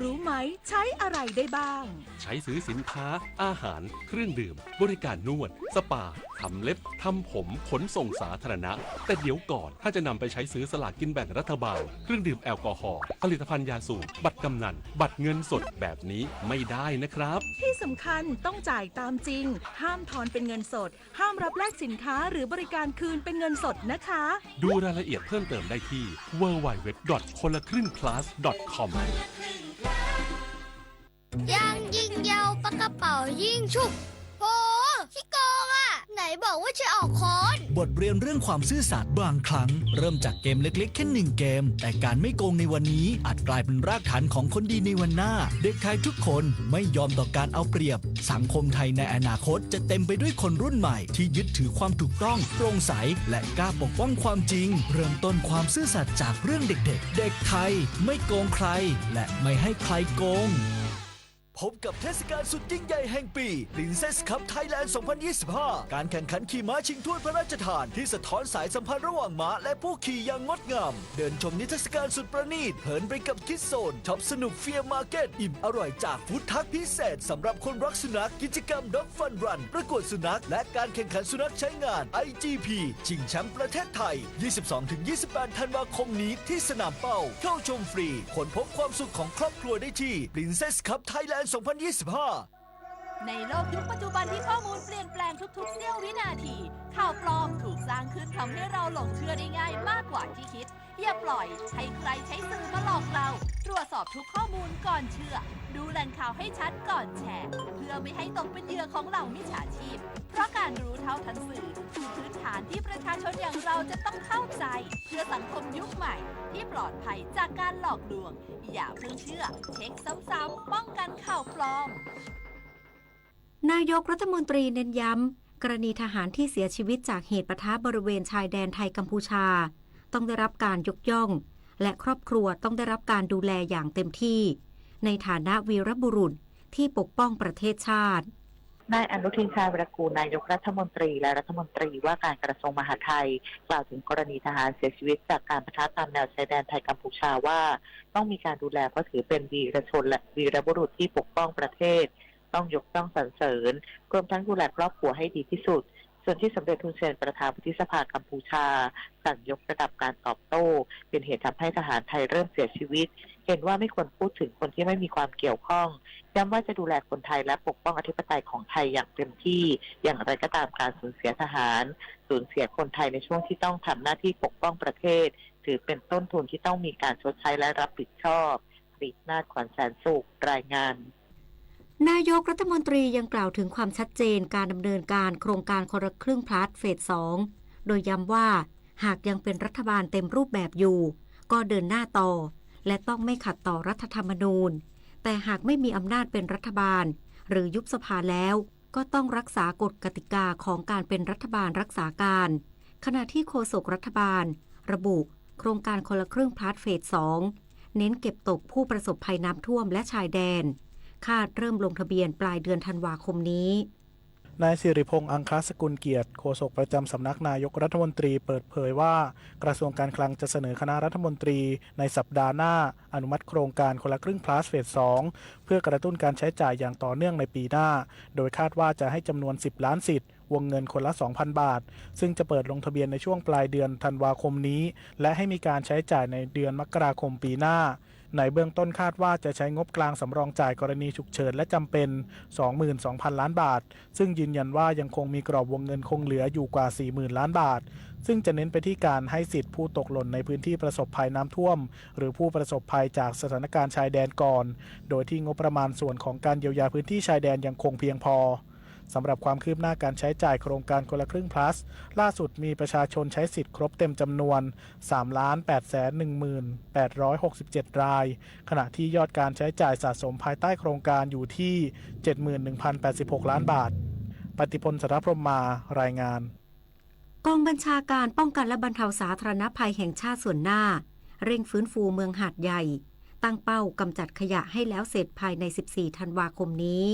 รู้ไหม ใช้อะไรได้บ้าง ใช้ซื้อสินค้า อาหาร เครื่องดื่ม บริการนวด สปา ทำเล็บ ทำผม ขนส่งสาธารณะ แต่เดี๋ยวก่อน ถ้าจะนำไปใช้ซื้อสลากกินแบ่งรัฐบาล เครื่องดื่มแอลกอฮอล์ ผลิตภัณฑ์ยาสูบ บัตรกำนัล บัตรเงินสดแบบนี้ไม่ได้นะครับ ที่สำคัญต้องจ่ายตามจริง ห้ามทอนเป็นเงินสด ห้ามรับแลกสินค้าหรือบริการคืนเป็นเงินสดนะคะ ดูรายละเอียดเพิ่มเติมได้ที่ ดับเบิลยู ดับเบิลยู ดับเบิลยู ดอท คนละครึ่ง พลัส ดอท คอม ยังยิงยาวปากกระเป๋ายิงฉุบ โห ขี้โกงอะ ไหนบอกว่าจะออกค้อน บทเรียนเรื่องความซื่อสัตย์ บางครั้งเริ่มจากเกมเล็กๆแค่หนึ่งเกม แต่การไม่โกงในวันนี้อาจกลายเป็นรากฐานของคนดีในวันหน้า เด็กไทยทุกคนไม่ยอมต่อการเอาเปรียบ สังคมไทยในอนาคตจะเต็มไปด้วยคนรุ่นใหม่ที่ยึดถือความถูกต้อง โปร่งใส และกล้าปกป้องความจริง เริ่มต้นความซื่อสัตย์จากเรื่องเด็กๆ เด็กไทยไม่โกงใคร และไม่ให้ใครโกง พบกับเทศกาลสุดยิ่งใหญ่แห่งปี Princess Cup Thailand สองพันยี่สิบห้า การแข่งขันขี่ม้าชิงถ้วยพระราชทานที่สะท้อนสายสัมพันธ์ระหว่างม้าและผู้ขี่อย่างงดงาม เดินชมนิทรรศการสุดประณีต เพลินไปกับ Kids Zone ช็อปสนุก Fear Market อิ่มอร่อยจาก Food Truck พิเศษสำหรับคนรักสุนัข กิจกรรม Dog Fun Run ประกวดสุนัข และการแข่งขันสุนัขใช้งาน ไอจีพี ชิงแชมป์ประเทศไทย ยี่สิบสองถึงยี่สิบแปด ธันวาคมนี้ที่สนามเป้า เข้าชมฟรี ค้นพบความสุขของครอบครัวได้ที่ Princess Cup Thailand สองพันยี่สิบห้า ในโลกยุคปัจจุบันที่ข้อมูลเปลี่ยนแปลงทุกๆเสี้ยววินาที ข่าวปลอมถูกสร้างขึ้นทำให้เราหลงเชื่อได้ง่ายมากกว่าที่คิด อย่าปล่อยให้ใครใช้สื่อมาหลอกเรา ตรวจสอบทุกข้อมูลก่อนเชื่อ ดูแหล่งข่าวให้ชัดก่อนแชร์ เพื่อไม่ให้ตกเป็นเหยื่อของเหล่ามิจฉาชีพ เพราะการรู้เท่าทันสื่อคือพื้นฐานที่ประชาชนอย่างเราจะต้องเข้าใจ เพื่อสังคมยุคใหม่ที่ปลอดภัยจากการหลอกลวง อย่าเพิ่งเชื่อ เช็คซ้ำๆ ป้องกันข่าวปลอม นายกรัฐมนตรีเน้นย้ำ กรณีทหารที่เสียชีวิตจากเหตุปะทะบริเวณชายแดนไทยกัมพูชา ต้องได้รับการยกย่อง และครอบครัวต้องได้รับการดูแลอย่างเต็มที่ ในฐานะวีรบุรุษที่ปกป้องประเทศชาติ นายอนุทิน ชาญวีรกูร นายกรัฐมนตรี และรัฐมนตรีว่าการกระทรวงมหาดไทย กล่าวถึงกรณีทหารเสียชีวิตจากการปะทะตามแนวชายแดนไทยกัมพูชาว่า ต้องมีการดูแลเพราะถือเป็นวีรชนและวีรบุรุษที่ปกป้องประเทศ ต้องยกย่องสรรเสริญ รวมทั้งดูแลครอบครัวให้ดีที่สุด ส่วนที่สมเด็จฮุนเซน ประธานาธิบดีกัมพูชา สั่งยกระดับการตอบโต้ เป็นเหตุทำให้ทหารไทยเริ่มเสียชีวิต เห็นว่าไม่ควรพูดถึงคนที่ไม่มีความเกี่ยวข้อง ย้ำว่าจะดูแลคนไทยและปกป้องอธิปไตยของไทยอย่างเต็มที่ อย่างไรก็ตามการสูญเสียทหาร สูญเสียคนไทยในช่วงที่ต้องทำหน้าที่ปกป้องประเทศ ถือเป็นต้นทุนที่ต้องมีการชดใช้และรับผิดชอบ ปรีชนาถ ขวัญแสนสุข รายงาน นายกรัฐมนตรียังกล่าวถึงความชัดเจนการดำเนินการโครงการคนละครึ่ง พลัส เฟส สอง โดยย้ำว่า หากยังเป็นรัฐบาลเต็มรูปแบบอยู่ ก็เดินหน้าต่อ และต้องไม่ขัดต่อรัฐธรรมนูญ แต่หากไม่มีอำนาจเป็นรัฐบาล หรือยุบสภาแล้ว ก็ต้องรักษากฎกติกาของการเป็นรัฐบาลรักษาการ ขณะที่โฆษกรัฐบาล ระบุ โครงการคนละครึ่ง พลัส เฟส สอง เน้นเก็บตกผู้ประสบภัยน้ำท่วมและชายแดน คาดเริ่มลงทะเบียนปลายเดือนธันวาคมนี้ นายสิริพงษ์ อังคสกุลเกียรติ โฆษกประจำสำนักนายกรัฐมนตรี เปิดเผยว่า กระทรวงการคลังจะเสนอคณะรัฐมนตรีในสัปดาห์หน้า อนุมัติโครงการคนละครึ่ง พลัส เฟส สอง เพื่อกระตุ้นการใช้จ่ายอย่างต่อเนื่องในปีหน้า โดยคาดว่าจะให้จำนวน สิบล้านสิทธิ์ วงเงินคนละ สองพันบาท ซึ่งจะเปิดลงทะเบียนในช่วงปลายเดือนธันวาคมนี้ และให้มีการใช้จ่ายในเดือนมกราคมปีหน้า ในเบื้องต้นคาดว่าจะใช้งบกลางสำรองจ่ายกรณีฉุกเฉินและจำเป็น สองหมื่นสองพันล้านบาท ซึ่งยืนยันว่ายังคงมีกรอบวงเงินคงเหลืออยู่กว่า สี่หมื่นล้านบาท ซึ่งจะเน้นไปที่การให้สิทธิ์ผู้ตกหล่นในพื้นที่ประสบภัยน้ำท่วม หรือผู้ประสบภัยจากสถานการณ์ชายแดนก่อน โดยที่งบประมาณส่วนของการเยียวยาพื้นที่ชายแดนยังคงเพียงพอ สำหรับความคืบหน้าการใช้จ่ายโครงการคนละครึ่ง พลัส ล่าสุดมีประชาชนใช้สิทธิ์ครบเต็มจำนวน สามล้านแปดแสนหนึ่งหมื่นแปดร้อยหกสิบเจ็ดราย ขณะที่ยอดการใช้จ่ายสะสมภายใต้โครงการอยู่ที่ เจ็ดหมื่นหนึ่งพันแปดสิบหกล้านบาท ปฏิพล สรพรหมมา รายงาน กองบัญชาการป้องกันและบรรเทาสาธารณภัยแห่งชาติส่วนหน้า เร่งฟื้นฟูเมืองหาดใหญ่ ตั้งเป้ากำจัดขยะให้แล้วเสร็จภายใน สิบสี่ ธันวาคมนี้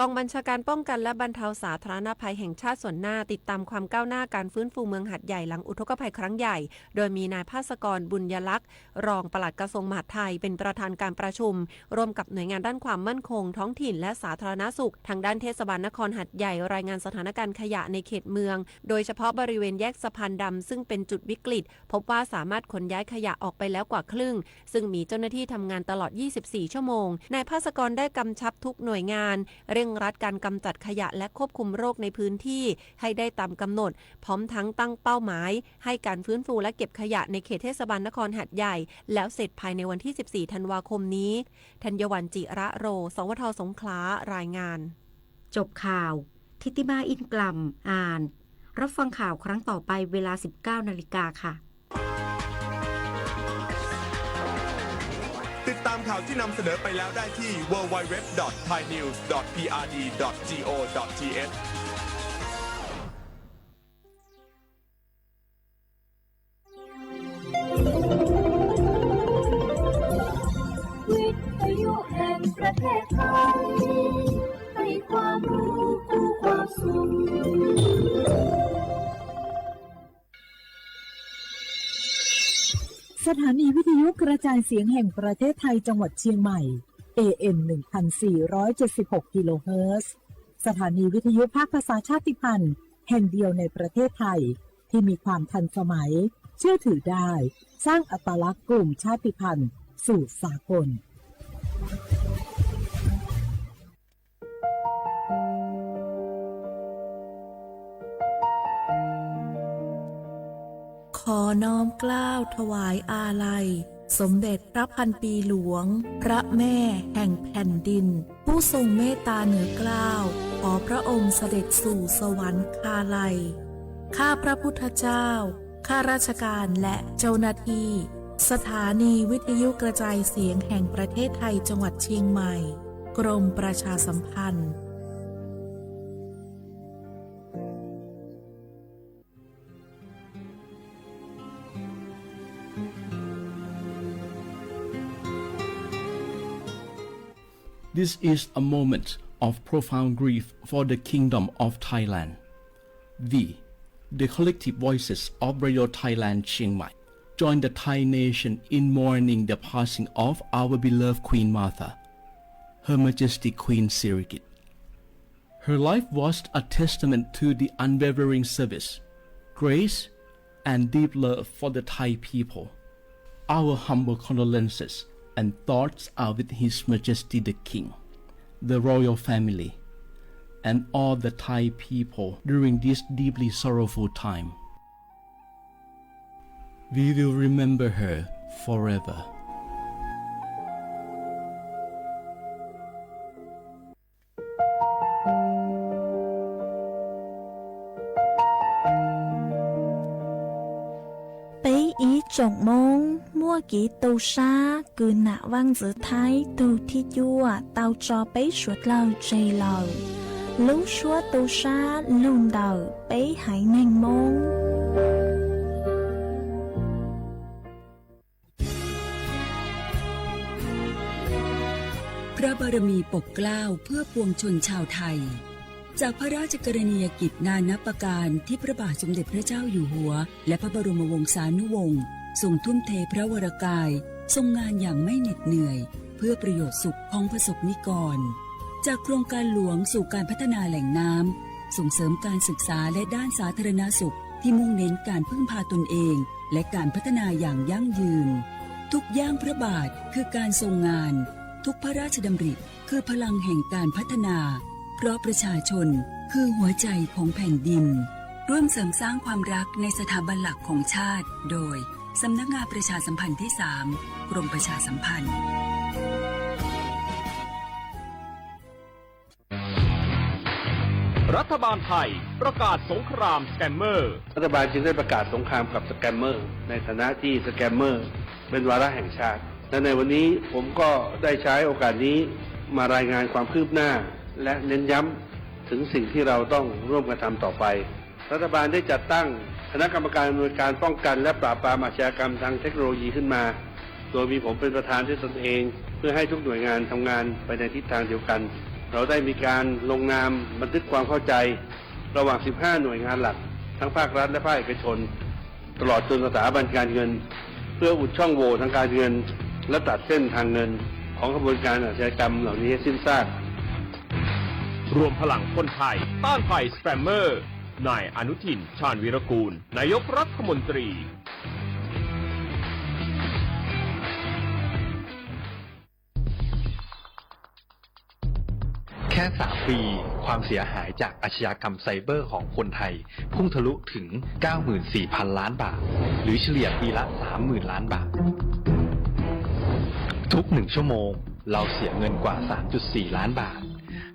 กองบัญชาการป้องกันและบรรเทาสาธารณภัยแห่งชาติส่วนหน้าติดตามความก้าวหน้าการฟื้นฟูเมืองหาดใหญ่หลังอุทกภัยครั้งใหญ่ โดยมีนายภาสกร บุญยลักษณ์ รองปลัดกระทรวงมหาดไทยเป็นประธานการประชุม ร่วมกับหน่วยงานด้านความมั่นคงท้องถิ่นและสาธารณสุข ทางด้านเทศบาลนครหาดใหญ่รายงานสถานการณ์ขยะในเขตเมือง โดยเฉพาะบริเวณแยกสะพานดำซึ่งเป็นจุดวิกฤต พบว่าสามารถขนย้ายขยะออกไปแล้วกว่าครึ่ง ซึ่งมีเจ้าหน้าที่ทำงานตลอด ยี่สิบสี่ ชั่วโมง นายภาสกรได้กำชับทุกหน่วยงาน เร่งรัดการกำจัดขยะและควบคุมโรคในพื้นที่ให้ได้ตามกำหนด พร้อมทั้งตั้งเป้าหมายให้การฟื้นฟูและเก็บขยะในเขตเทศบาลนครหาดใหญ่ แล้วเสร็จภายในวันที่ สิบสี่ ธันวาคมนี้ ธัญวัลย์ จิระโร สวท สงขลา รายงาน จบข่าว ธิติมา อินกล่ำ อ่าน รับฟังข่าวครั้งต่อไปเวลา สิบเก้า นาฬิกาค่ะ ติดตามข่าวที่นำเสนอไปแล้วได้ที่ ดับเบิลยู ดับเบิลยู ดับเบิลยู ดอท ไทยนิวส์ ดอท พีอาร์ดี ดอท จี โอ ดอท ที เอช วิทยุแห่งประเทศไทย ให้ความรู้คู่ความสุข สถานีวิทยุกระจายเสียงแห่งประเทศไทยจังหวัดเชียงใหม่ เอ เอ็ม หนึ่งพันสี่ร้อยเจ็ดสิบหก กิโลเฮิรตซ์ สถานีวิทยุภาคภาษาชาติพันธุ์แห่งเดียวในประเทศไทย ที่มีความทันสมัย เชื่อถือได้ สร้างอัตลักษณ์กลุ่มชาติพันธุ์สู่สากล ขอน้อมเกล้าถวายอาลัย สมเด็จพระพันปีหลวง พระแม่แห่งแผ่นดิน ผู้ทรงเมตตาเหนือเกล้า ขอพระองค์เสด็จสู่สวรรคาลัย ข้าพระพุทธเจ้า ข้าราชการและเจ้าหน้าที่ สถานีวิทยุกระจายเสียงแห่งประเทศไทยจังหวัดเชียงใหม่ กรมประชาสัมพันธ์ This is a moment of profound grief for the Kingdom of Thailand. We, the collective voices of Radio Thailand Chiang Mai, join the Thai nation in mourning the passing of our beloved Queen Mother, Her Majesty Queen Sirikit. Her life was a testament to the unwavering service, grace, and deep love for the Thai people. Our humble condolences and thoughts are with His Majesty the King, the royal family, and all the Thai people during this deeply sorrowful time. We will remember her forever. เป ib tsoom Moob muaj kev tu sab kws nam vaaj ntxwv Thaib tug thib cuaj tau tso peb suav dlawg tseg lawm. Lub suab tu sab lug ntawm peb haiv neeg Moob. พระบารมีปกเกล้าเพื่อปวงชนชาวไทย จากพระราชกรณียกิจนานับประการที่พระบาทสมเด็จพระเจ้าอยู่หัว และพระบรมวงศานุวงศ์ทรงทุ่มเทพระวรกาย ทรงงานอย่างไม่เหน็ดเหนื่อย เพื่อประโยชน์สุขของประสบนิกร จากโครงการหลวงสู่การพัฒนาแหล่งน้ำ ส่งเสริมการศึกษาและด้านสาธารณสุข ที่มุ่งเน้นการพึ่งพาตนเอง และการพัฒนาอย่างยั่งยืน ทุกย่างพระบาทคือการทรงงาน ทุกพระราชดำริคือพลังแห่งการพัฒนา เพราะประชาชนคือหัวใจของแผ่นดิน ร่วมเสริมสร้างความรักในสถาบันหลักของชาติ โดย สำนักงานประชาสัมพันธ์ที่สาม กรมประชาสัมพันธ์ รัฐบาลไทยประกาศสงครามสแกมเมอร์ รัฐบาลจึงได้ประกาศสงครามกับสแกมเมอร์ ในฐานะที่สแกมเมอร์เป็นวาระแห่งชาติ และในวันนี้ผมก็ได้ใช้โอกาสนี้มารายงานความคืบหน้า และเน้นย้ำถึงสิ่งที่เราต้องร่วมกันทำต่อไป รัฐบาลได้จัดตั้งคณะกรรมการอำนวยการป้องกันและปราบปรามอาชญากรรมทางเทคโนโลยีขึ้นมา โดยมีผมเป็นประธานด้วยตนเอง เพื่อให้ทุกหน่วยงานทำงานไปในทิศทางเดียวกัน เราได้มีการลงนามบันทึกความเข้าใจระหว่าง สิบห้า หน่วยงานหลัก ทั้งภาครัฐและภาคเอกชน ตลอดจนสถาบันการเงิน เพื่ออุดช่องโหว่ทางการเงิน และตัดเส้นทางเงินของขบวนการอาชญากรรมเหล่านี้ให้สิ้นซาก รวมพลังคนไทยต้านภัยสแปมเมอร์ นายอนุทิน ชาญวีรกูล นายกรัฐมนตรี แค่ สาม ปี ความเสียหายจากอาชญากรรมไซเบอร์ของคนไทย พุ่งทะลุถึง เก้าหมื่นสี่พันล้านบาท หรือเฉลี่ยปีละ สามหมื่นล้านบาท ทุกหนึ่งชั่วโมง เราเสียเงินกว่า สามจุดสี่ล้านบาท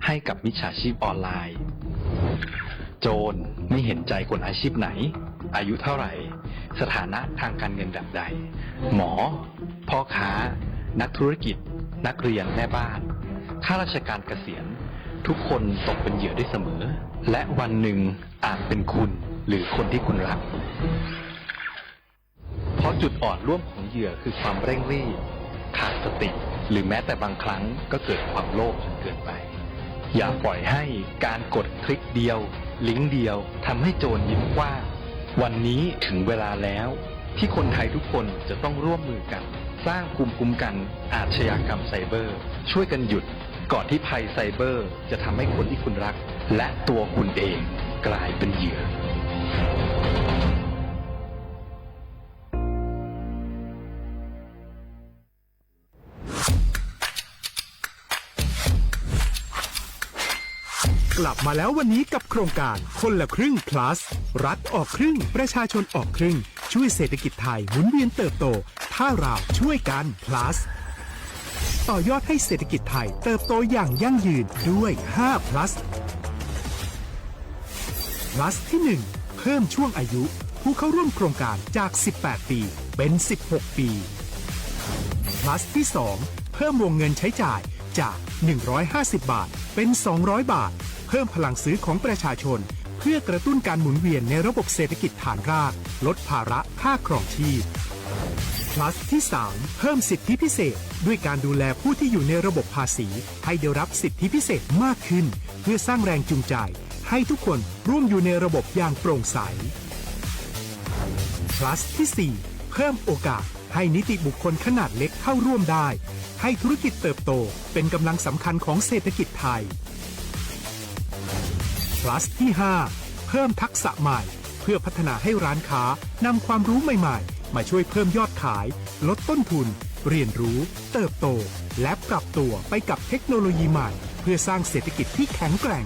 ให้กับมิจฉาชีพออนไลน์ โจรไม่เห็นใจคนอาชีพไหน อายุเท่าไหร่ สถานะทางการเงินแบบใด หมอ พ่อค้า นักธุรกิจ นักเรียน แม่บ้าน ข้าราชการเกษียณ ทุกคนตกเป็นเหยื่อได้เสมอ และวันหนึ่งอาจเป็นคุณหรือคนที่คุณรัก เพราะจุดอ่อนร่วมของเหยื่อคือความเร่งรีบ ขาดสติ หรือแม้แต่บางครั้งก็เกิดความโลภจนเกินไป อย่าปล่อยให้การกดคลิกเดียว ลิงก์เดียวทำให้โจรยิ้มกว้าง วันนี้ถึงเวลาแล้ว ที่คนไทยทุกคนจะต้องร่วมมือกัน สร้างภูมิคุ้มกันอาชญากรรมไซเบอร์ ช่วยกันหยุด ก่อนที่ภัยไซเบอร์จะทำให้คนที่คุณรัก และตัวคุณเองกลายเป็นเหยื่อ กลับมาแล้ววันนี้กับโครงการคนละครึ่ง plus รัฐออกครึ่ง ประชาชนออกครึ่ง ช่วยเศรษฐกิจไทยหมุนเวียนเติบโต ถ้าเราช่วยกัน plus ต่อยอดให้เศรษฐกิจไทยเติบโตอย่างยั่งยืนด้วย ห้า plus plus ที่ หนึ่ง เพิ่มช่วงอายุผู้เข้าร่วมโครงการจาก สิบแปด ปี เป็น สิบหก ปี plus ที่ สอง เพิ่มวงเงินใช้จ่ายจาก หนึ่งร้อยห้าสิบ บาท เป็น สองร้อย บาท เพิ่มพลังซื้อของประชาชน เพื่อกระตุ้นการหมุนเวียนในระบบเศรษฐกิจฐานราก ลดภาระค่าครองชีพ plus ที่ สาม เพิ่มสิทธิพิเศษ ด้วยการดูแลผู้ที่อยู่ในระบบภาษี ให้ได้รับสิทธิพิเศษมากขึ้น เพื่อสร้างแรงจูงใจ ให้ทุกคนร่วมอยู่ในระบบอย่างโปร่งใส plus ที่ สี่ เพิ่มโอกาสให้นิติบุคคลขนาดเล็กเข้าร่วมได้ ให้ธุรกิจเติบโตเป็นกำลังสำคัญของเศรษฐกิจไทย plus ที่ ห้า เพิ่มทักษะใหม่ เพื่อพัฒนาให้ร้านค้านำความรู้ใหม่ๆ มาช่วยเพิ่มยอดขาย ลดต้นทุน เรียนรู้ เติบโต และปรับตัวไปกับเทคโนโลยีใหม่ เพื่อสร้างเศรษฐกิจที่แข็งแกร่ง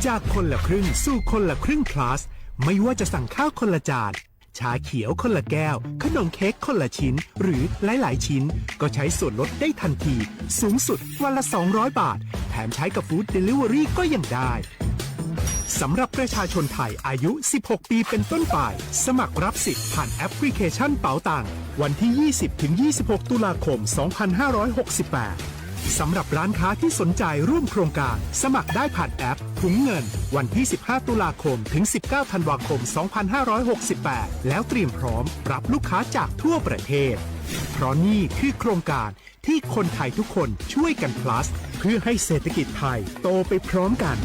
จากคนละครึ่งสู่คนละครึ่ง plus ไม่ว่าจะสั่งข้าวคนละจาน ชาเขียวคนละแก้ว ขนมเค้กคนละชิ้น หรือหลายๆ ชิ้น ก็ใช้ส่วนลดได้ทันที สูงสุดวันละ สองร้อย บาท แถมใช้กับ Food Delivery ก็ยังได้ สำหรับประชาชนไทยอายุ สิบหก ปีเป็นต้นไป สมัครรับสิทธิ์ผ่านแอปพลิเคชันเป๋าตัง วันที่ ยี่สิบ ถึง ยี่สิบหก ตุลาคม สองพันห้าร้อยหกสิบแปด สำหรับร้านค้าที่สนใจร่วมโครงการ สมัครได้ผ่านแอปถุงเงิน วันที่ สิบห้า ตุลาคม ถึง สิบเก้า ธันวาคม สองพันห้าร้อยหกสิบแปด แล้วเตรียมพร้อมรับลูกค้าจากทั่วประเทศ เพราะนี่คือโครงการที่คนไทยทุกคนช่วยกัน plus เพื่อให้เศรษฐกิจไทยโตไปพร้อมกัน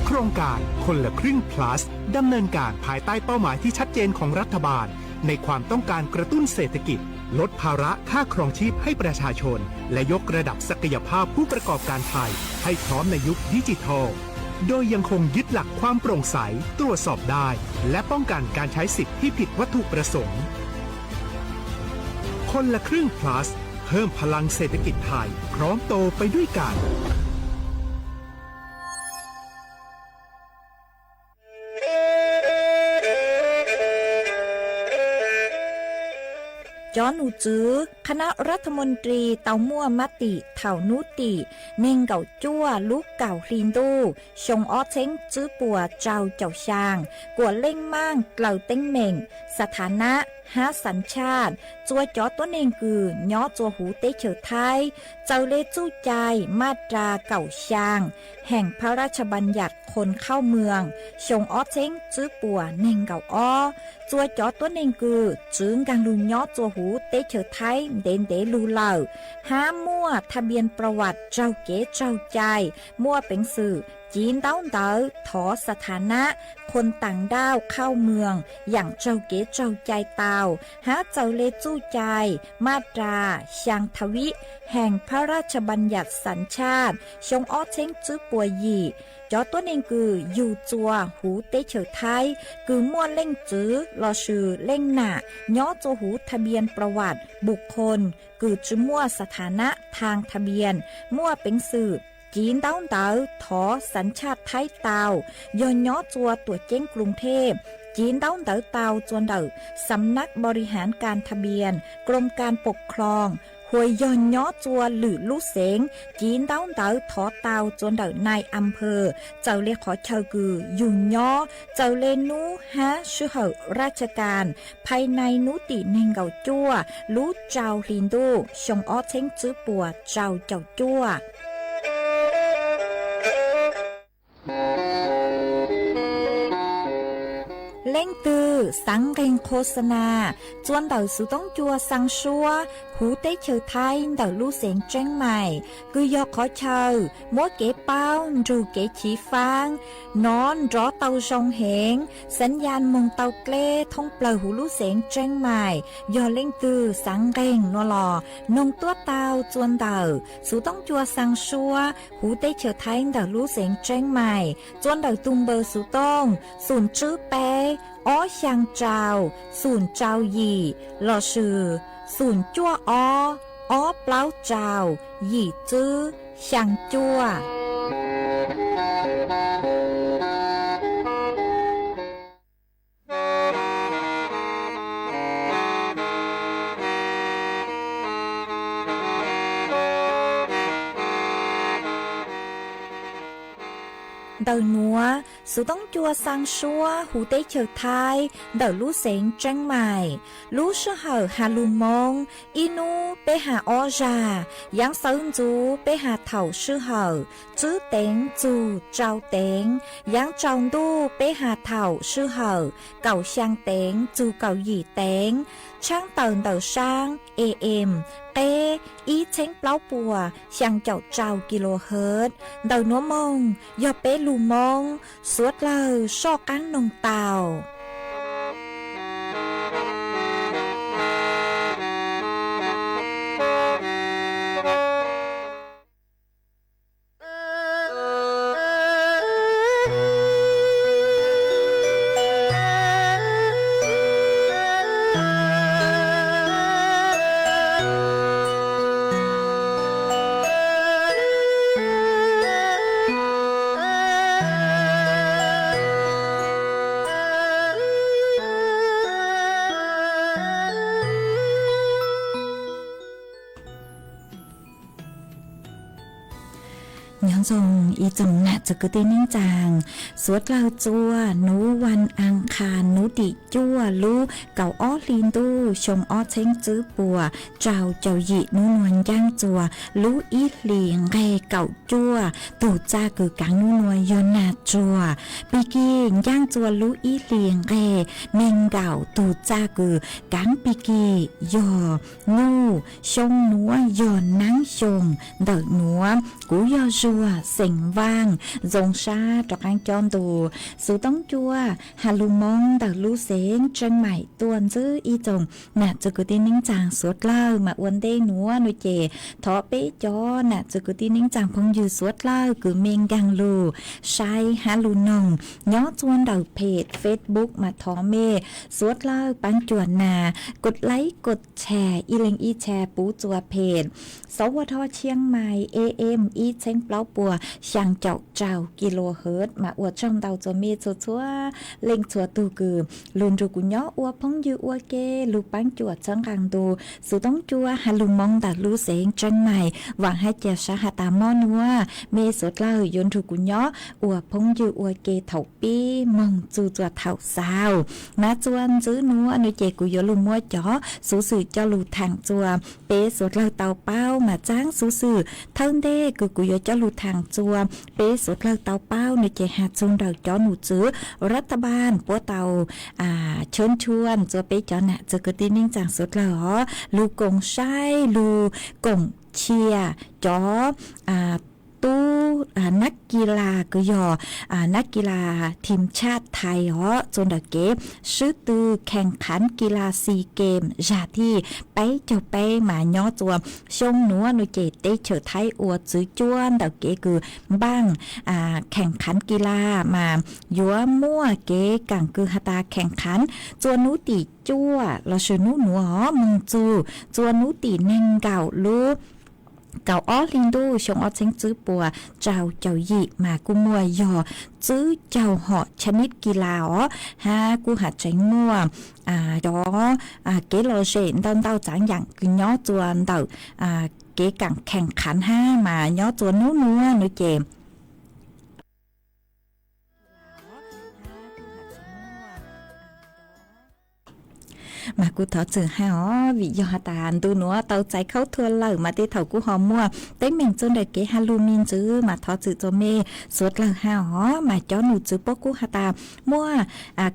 โครงการคนละครึ่ง plus ดำเนินการภายใต้เป้าหมายที่ชัดเจนของรัฐบาล ในความต้องการกระตุ้นเศรษฐกิจ ลดภาระค่าครองชีพให้ประชาชน และยกระดับศักยภาพผู้ประกอบการไทย ให้พร้อมในยุคดิจิทัล โดยยังคงยึดหลักความโปร่งใส ตรวจสอบได้ และป้องกันการใช้สิทธิ์ที่ผิดวัตถุประสงค์ คนละครึ่ง plus เพิ่มพลังเศรษฐกิจไทย พร้อมโตไปด้วยกัน Cov num txwv คณะรัฐมนตรี tau muaj มติ thaum hnub tim nees nkaum cuaj lub kaum hli ntuj xyoo ob txheeb tsib puas rau caum xyaa, kuas leej maaj dlaws teeb meem สถานะ hab xav tshaj, txua cov tuab neeg kws nyob txua huv teb chaws Thaib, txawm le txuj cai maj ras kaum xyaa Heem Phab Raj Bas Nyas Khon Khauj Mws xyoo ob txheeb tswb puas neeg nkaum ob. Txua cov tuab neeg kws tsi nkaag lug nyob txua huv teb chaws Thaib ntev ntev lug lawm, hab muaj tha npias pla vas raug kev tsaug cai, muaj peev xwm civ ntaub ntawv thov xas thas nab khon taam ndauj khauj mws yaam raug kev tsaug cai tau, hab txawm le txuj cai maj ras xyaa tha vib Heem Phab Raj Bas Nyas xav tshaj xyoo ob txheeb tswb puas yim. Cov tuab neeg kws yug txua huv teb chaws Thaib kws muaj leej txwv lossis leej nam nyob txua huv tha npias pla vas npus khon kws tsi muaj xas thas nab thaag tha npias, muaj peev xwm civ ntaub ntawv thov xav tshaj Thaib tau, yog nyob txua tuam ceeb Kloos Thej, civ ntaub ntawv tau txua ntawm Xam nab Npaus Lis Haav Kas Tha Npias, Krom Kas Poom Khloos, hos yog nyob txua lwm lub xeev, civ ntaub ntawv thov tau txua ntawm nai a phawj, txawm le qhov chaw kws yug nyob, txawm le nub hab sij hawm raj tsha kas, phaj nai nub tim neeg nkaum cuaj lub rau hli ntuj xyoo ob txheeb tswb puas rau caum cuaj. Leej twg xaav nqeeg khos xa nas txua ntawm xuv toob cua xaa suab huv teb chaws Thaib ntawm lub xeev Tseeb Maim, kws yog qhov chaw muab kev paub nrug kev chiv faab, nov nrov tau zoo heev, xaav yaj moog tau dleb thoob plawg huv lub xeev Tseeb Maim. Yog leej twg xaav nqeeg nua los noog tuab tau txua ntawm xuv toob cua xaa suab huv teb chaws Thaib ntawm lub xeev Tseeb Maim, txua ntawm tug npawb xuv tooj xoom tswb peb ob xyaa rau xoom rau yim lossis xoom cuaj ob ob plaub rau yim tswb xyaa cuaj. Ntawm nuav, xuv toob cua xaa suab huv teb chaws Thaib ntawm lub xeev Tseeb Maim, lub sij hawm has lug Moob, ib nub peb has ob zag, yaav xawv ntxuv peb has thaum sij hawm tswb teev txug rau teev, yaav tsaus ntuj peb has thaum sij hawm kaum xyaa teev txug kaum yim teev, tshaab tawm ntawm saab A M qeb ib txheeb plaub puas xyaa caum rau kilohertz. Ntawm nuav moog yog peb lug Moob, suav dlawg soj qaab noog tau. Nyob zoo ib tsoom nam txiv kwv tij neej tsaa, suav dlawg txua nuav vas as khas nuav tim cuaj lub kaum ob hli ntuj xyoo ob txheeb tswb puas rau caum yim nub nua ncaaj txua lub ib hlis nqeg kaum cuaj, tug txaj kws kaav nub nua yog Nag Tsuag. Pig Kig ncaaj txua lub ib hlis nqeg neeg nkaum, tug txaj kws kaav Pig Kig yog Nuj. Xyoo nuav yog Naab Xyoos. Ntawm nuav kuv yog Zuag xeem Vaaj, zoo sab rov qaab cob ntu xuv toob cua has lug Moob ntawm lub xeev Tseeb Maim tuaj ntxiv ib tsoom nam txiv kwv tij neej tsaa suav dlawg. Mas ua ntej nuav nua ces thov peb cov nam txiv kwv tij neej tsaa phooj ywg suav dlawg kws mej nkaag lug saib hab lug noog nyob txua ntawm phem Facebook mas thov mej suav dlawg paab cuam nas kos laib kos tshas ib leeg ib tshas puv txua phem Sov Ua Dho Tshiab Maim A M ib txheeb plaub puas xyaa caum rau kilohertz. Mas ua tsaug ntau txuas mej txhua txhua leej txhua tug kws lug nrug kuv nyob ua phooj ywg ua ke, lug paab cuam txhawb nqaa ntu xuv toob cua has lug moo ntawm lub xeev Tseeb Mais. Vaam hab ca sab has tas mob nuav mej suav dlawg yuav nrug kuv nyob ua phooj ywg ua ke thaum pib moog txug txuas thaum xaus. Mas txuas ntxiv nuav nuav ces kuv yuav lug muab cov xuv xwm coj lug thaam txuas peb suav dlawg tau paub. Mas txaab xuv xwm thawj ntej kws kuv yuav coj lug thaam txuas peb suav dlawg tau paub nuav ces has txug ntawm cov num tswv รัฐบาล puab tau chab nchuaj txuas peb cov nam txiv kwv tij neej tsaa suav dlawg os, lug koom saib lug koom chia cov tub nab kis las kws yog nab kis las ทีมชาติไทย os txuas ntawm kev swb tw แข่งขันกีฬาซีเกมส์ zag thij peb caug peb. Mas nyob txuas xyoo nuav nuav ces teb chaws Thaib ua txwv cuab ntawm kev kws npaaj แข่งขันกีฬา mas yuav muaj kev kaam kws has tas แข่งขัน txuas nub tim cuaj lossis nub nuav moog txug txuas nub tim neeg nkaum lub kaum ob hli ntuj xyoo ob txheeb tswb puas rau caum yim. Mas kuj muaj yog tswv caug hom ชนิดกีฬา os hab kuj has tseev muaj cov kev lom zem ntau ntau txaav yaam kws nyob txuas ntawm kev kaam แข่งขัน hab mas nyob txuas nub nuav nuav ces mas kuv thov txim hab os vim yog has tas ntu nuav tau txais khaub thuas lawm mas tej thaum kuj ho muaj teeb meem txug ntawm kev has lug me ntsis mas thov txim txuas mej suav dlawg hab os. Mas cov num tswv puab kuj has tas muaj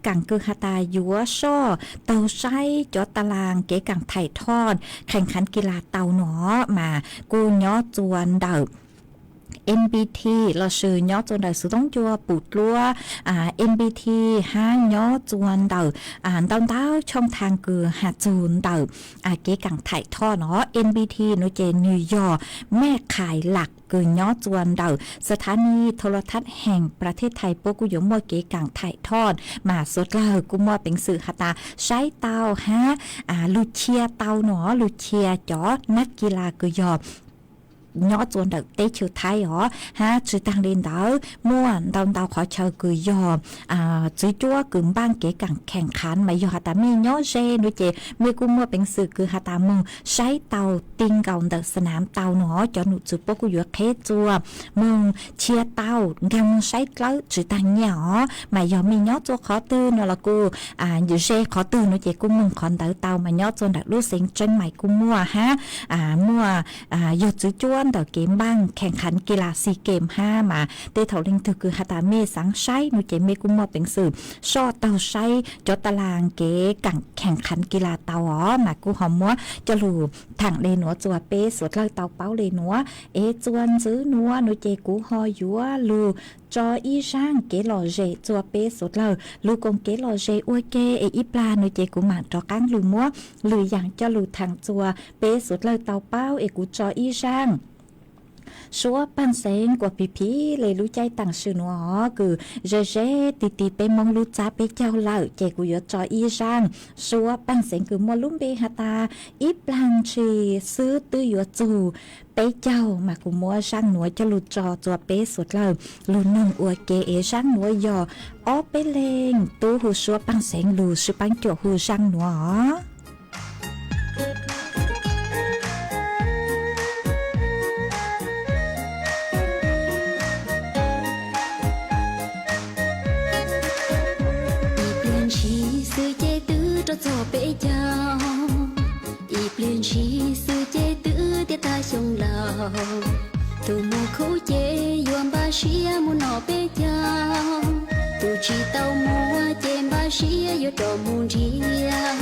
kaam kws has tas yuav soj taug saib cov tas laas kev kaam thaim thoj แข่งขันกีฬา tau nuav mas kuj nyob txuas ntawm N B T lossis nyob txuas ntawm xuv toob cua pum dluab N B T hab nyob txuas ntawm ntau ntau tshooj thaag kws has txug ntawm kev kaam thaim thoj nuav. N B T nuav ces nwg yog แม่ข่ายหลัก kws nyob txuas ntawm สถานีโทรทัศน์แห่งประเทศไทย puab kuj yuav muaj kev kaam thaim thoj mas suav dlawg kuj muaj peev xwm has tas saib tau hab lug chia tau nuav, lug chia cov nab kis las kws yog nyob txuas ntawm teb chaws Thaib os. Hab tsi taag le ntawd muaj ntau ntau qhov chaw kws yog txwv cuab kws npaaj kev kaam แข่งขัน mas yog has tas mej nyob ze nuav ces mej kuj muaj peev xwm kws has tas moog saib tau ti nkaus ntawm สนาม tau nuav. Cov num tswv puab kuj yuav qheb txuas moog chia tau nkaag moog saib dlawb tsi taag nyiaj os. Mas yog mej nyob txuas qhov twg nuav los kuj ze qhov twg nuav ces kuj moog qhov ntawd tau. Mas nyob txuas ntawm lub xeev Tseeb Mais kuj muaj hab muaj yog txwv cuab ntawm kev npaaj แข่งขันกีฬาซีเกมส์ hab mas tej thaum leej twg kws has tas mej xaav saib nuav ces mej kuj muaj peev xwm soj taug saib cov tas laas kev kaam แข่งขันกีฬา tau os. Mas kuj ho muab coj lug thaam le nuav txuas peb suav dlawg tau paub le nuav. Es txuas ntxiv nuav nuav ces kuv ho yuav lug tso ib zaaj kev lom zem txuas peb suav dlawg lug koom kev lom zem ua ke. Es ib plag nuav ces kuv maam rov qaab lug muab lwm yaam coj lug thaam txuas peb suav dlawg tau paub. Es kuv tso ib zaaj suab paaj xeev kuas phim phim le lub caij taam sim nuav kws ze ze ti ti peb Moob lub txab peb caug lawm ces kuv yuav tso ib zaaj suab paaj xeev kws muaj lub npe has tas ib plag ntshis xwb twb yuav txug peb caug. Mas kuv muab zaaj nuav coj lug tso txuas peb suav dlawg lug noog ua ke. Es zaaj nuav yog ob peb leej tub hu suab paaj xeev lug sib paab cuam hu zaaj nuav os. Ib pliag ntshis xwb ces twb rov txog peb caug, ib pliag ntshis xwb ces twb tiav tag xyoo laus. Tus muaj khub ces yuav npaj siab mus noj peb caug, tus tsis tau muaj ces npaj siab yuav rov mus nrhiav.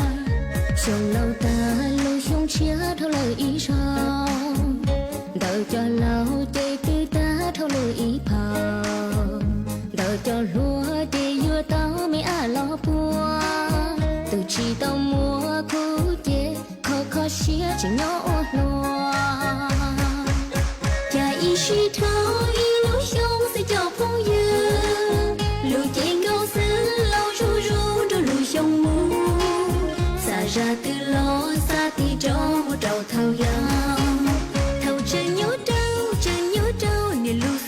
Xyoo laus tag lub xyoo tshiab dhau lawm ib zaug, ntawm cov laus ces twb tag dhau lawm ib phaum, ntawm cov hluas ces yuav tau me ab los puag. Tus tsis tau muaj khub ces kho kho siab tseem nyob ua hluas. Cas ib sij dhau ib lub xyoo xwb cov phooj ywg, lub cev nkaus xwb laus zuj zus nrug lub xyoo mus. Xav zaj twg los xav tig rov mus rau thaum yau, thaum tseem nyuaj rau tseem nyuaj rau niaj lub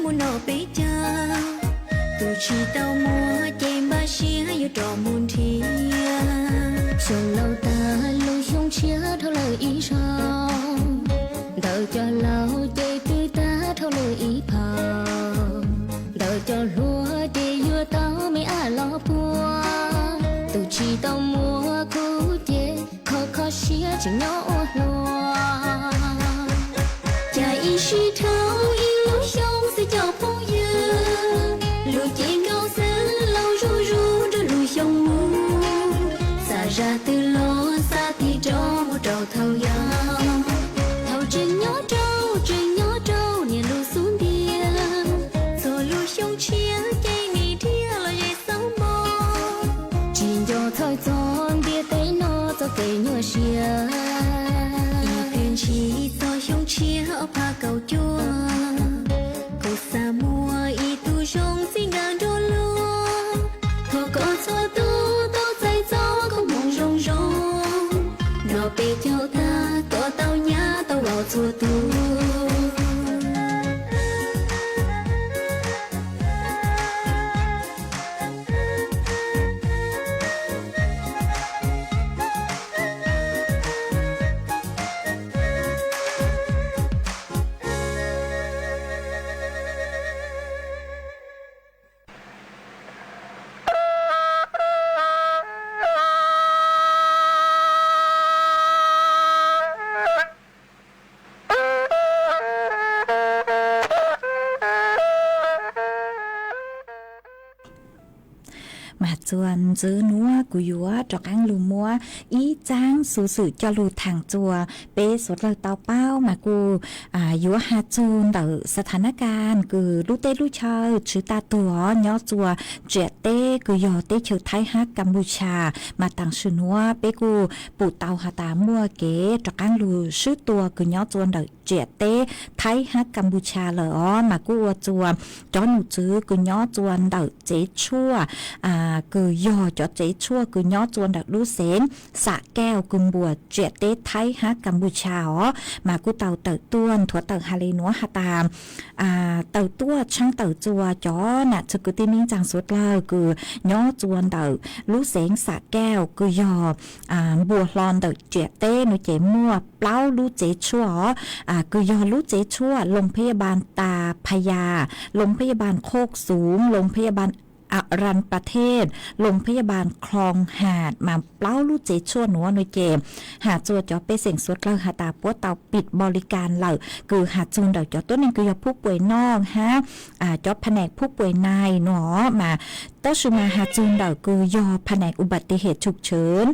mus noj peb caug, tus tsis tau muaj ces npaj siab yuav rov mus nrhiav. Xyoo laus tag lub xyoo tshiab dhau lawm ib zaug, ntawm cov laus ces twb tag dhau lawm ib phaum, ntawm cov hluas ces yuav tau me ab los puag, tus tsis tau muaj kuj ces kho kho siab tseem nyob ua hluas. Cas ib sij dhau ib lub xyoo xwb cov phooj ywg, lub cev nkaus xwb laus zuj zus nrog lub xyoo mus, xav zaj twg los xav tig rov mus rau thaum yau. Thaum tseem nyob rau, tseem nyob rau niaj lub xub ntiag, txhua lub xyoo tshiab ces nim dhia los ze xauv mos, tsis nco txhawj txog ntiaj teb no txoj kev nyuaj siab. Ib pliag ntshis txog xyoo tshiab ob phav kaum cuaj, kuv xav muaj ib tug zoo txij nkawm nrog luag, thov kom txhua tus tau txais txoj koob hmoov zoo zoo, noj peb caug tag kom tau nyab tau laus txhua tus. Mas txuas ntxiv nuav kuv yuav rov qaab lug muab ib txaab xuv xwm coj lug thaam txuas peb suav dlawg tau paub mas kuj yuav has txug ntawm xav thav nab kas kws lub teb lub chaw tswv tag tuag nyob txuas tsiam teb kws yog teb chaws Thaib hab Kapucia. Mas taam sim nuav peb kuj pum tau has tas muaj kev rov qaab lug swb tua kws nyob txuas ntawm tsiam teb Thaib hab Kapucia lawm os. Mas kuj ua txuas cov num tswv kws nyob txuas ntawm tsev tshuaj kws yog cov tsev tshuaj kws nyob txuas ntawm lub xeev Xam Kauj kws npuas tsiam teb Thaib hab Kapucia os, mas kuj tau tawm tuaj nthuav tawm has le nuav has tas tawm tuaj tshaab tawm txuas cov nam txwv kwv tij neej tsaa suav dlawg kws nyob txuas ntawm lub xeev Xam Kauj kws yog npuas hlo ntawm tsiam teb nuav ces muaj plaub lub tsev tshuaj os, kws yog lub tsev tshuaj Loos Phab Yaj Npas Tas Phas Yas, Loos Phab Yaj Npas Khoj Xuv, Loos Phab Yaj Npas Aras Pas Thej, Loos Phab Yaj Npas Khloos Has. Mas plaub lub tsev tshuaj nuav nuav ces has txuas cov pej xeem suav dlawg has tas puab tau pim npaum li kas lawm, kws has txug ntawm cov tuab neeg kws yog phub puem noj hab cov pha neem phub puem nais nuav mas tab sis mas has txug ntawm kws yog pha neem u pas tis hem tshum tshwv,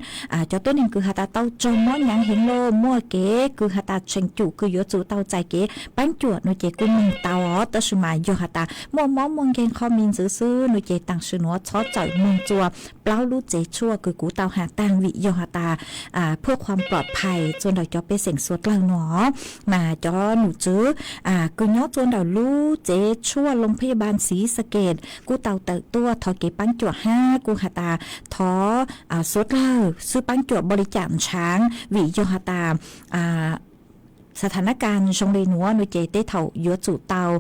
cov tuab neeg kws has tas tau raug mob nyaav heev los muaj kev kws has tas tseem cum kws yuav tsum tau txais kev paab cuam nuav ces kuj moog tau os. Tab sis mas yog has tas muaj mob muaj nkeeg qhov me ntxwv xwb nuav ces taam sim nuav txhob txawm moog txuas plaub lub tsev tshuaj kws kuv tau has taag vim yog has tas phuab qhuam plom phais txuas ntawm cov pej xeem suav dlawg nuav. Mas cov num tswv kws nyob txuas ntawm lub tsev tshuaj Loos Phab Yaj Npas Xiv Xas Kes kuj tau tawm tuaj thov kev paab cuam hab kuj has tas thov suav dlawg xwb paab cuam npaum li cas ntshaav vim yog has tas xav thav nab kas zoo le nuav nuav ces tej thaum yuav tsum tau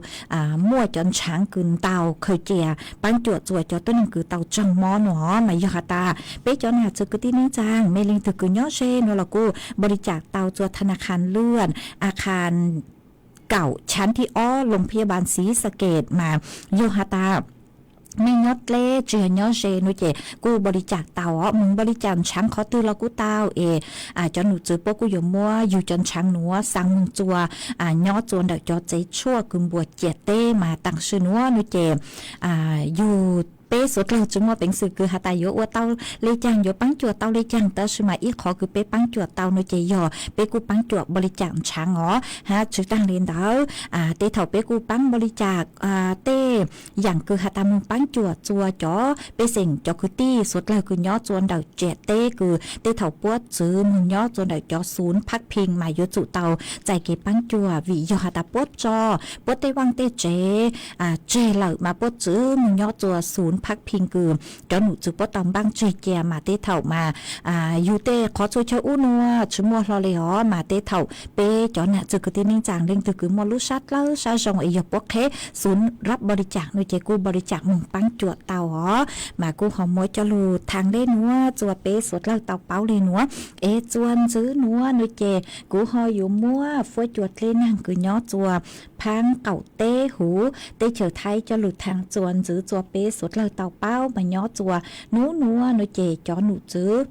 muaj cov ntshaav kws ntau khaws cia paab cuam txuas cov tuab neeg kws tau raug mob nuav. Mas yog has tas peb cov nam txwv kwv tij neej tsaa mej leej twg kws nyob ze nuav los kuj npaum li cas tau txuas tha na khas lwaj a khas kaum chav thib ob Loos Phab Yaj Npas Xiv Xas Kes mas yog has tas mej nyob dleb tsi yog nyob ze nuav ces kuj npaum li cas tau os, moog npaum li cas ntshaav qhov twg los kuj tau es cov num tswv puab kuj yuav muab yug cov ntshaav nuav xaa moog txuas nyob txuas ntawm cov tsev tshuaj kws npuas ciam teb. Mas taam sim nuav nuav ces yug peb suav dlawg tsi muaj peev xwm kws has tas yuav ua tau le caag yuav paab cuam tau le caag, tab sis mas ib qhov kws peb paab cuam tau nuav ces yog peb kuj paab cuam npaum li cas ntshaav os hab tsi taag le ntawd tej thaum peb kuj paab npaum li cas tej yaam kws has tas moog paab cuam txuas cov pej xeem cov kwv tij suav dlawg kws nyob txuas ntawm tsiam teb kws tej thaum puab txwv moog nyob txuas ntawm cov xuv phab phim mas yuav tsum tau txais kev paab cuam vim yog has tas puab tso puab tej vaaj tej tsev tseg lawm mas puab txwv moog nyob txuas xuv phab phim kws cov nom tswv puab tau npaaj tseg cia mas tej thaum mas yug tej qhov txhua chaw ub nua tsis muaj hlo le os, mas tej thaum peb cov nam txwg kwv tij neej tsaa leej twg kws muaj lub sab dlawb sab zoo es yog puab qheb xuv rab npaus li caam nua ces kuj npaus li caam moog paab cuam tau os. Mas kuj ho muab cov lug thaam le nuav txua peb suav dlawg tau paub le nuav. Es txua ntxiv nuav nua ces kuv ho yuav muab fuab cua dlej naag kws nyob txua phaab qaum teb huv teb chaws Thaib coj lug thaam txua ntxiv txua peb suav dlawg tau paub mas nyob txua nub nuav nua ces cov nom tswv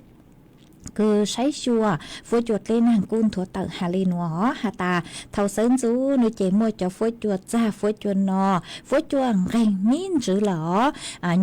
kws saib xyuas fuab cua dlej naag kuj nthuav tawm has le nuav os, has tas thaum sawv ntxuv nua ces muaj cov fuab cua txag fuab cua no, fuab cua nqeeg mib ntsws lawm os.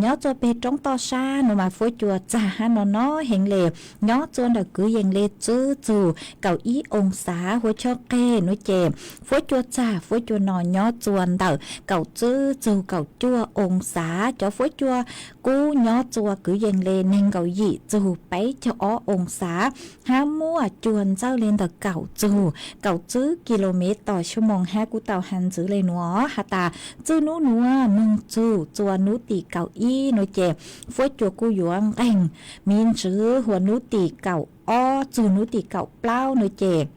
Nyob txua peg roob toj sab nua mas fuab cua txag hab no no heev le, nyob txua ntawm kwv yees le tswb txug kaum ib oo xav huv chob qeg nua ces fuab cua txag fuab cua no nyob txua ntawm kaum tswb txug kaum cuaj oo xav. Cov fuab cua kub nyob txua kwv yees le neeg nkaum yim txug peb caug ob oo xav, hab muaj cua ntxawj le ntawm kaum txug kaum tswb ki lo mev tos xyoo moos hab kuj tau has ntxiv le nuav has tas txij nub nuav moog txug txua nub tim kaum ib nua ces fuab cua kuj yuav nqeeg mib ntsws huv nub tim kaum ob txug nub tim kaum plaub nua ces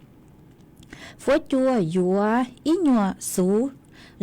fuab cua yuav ib nyuas xuv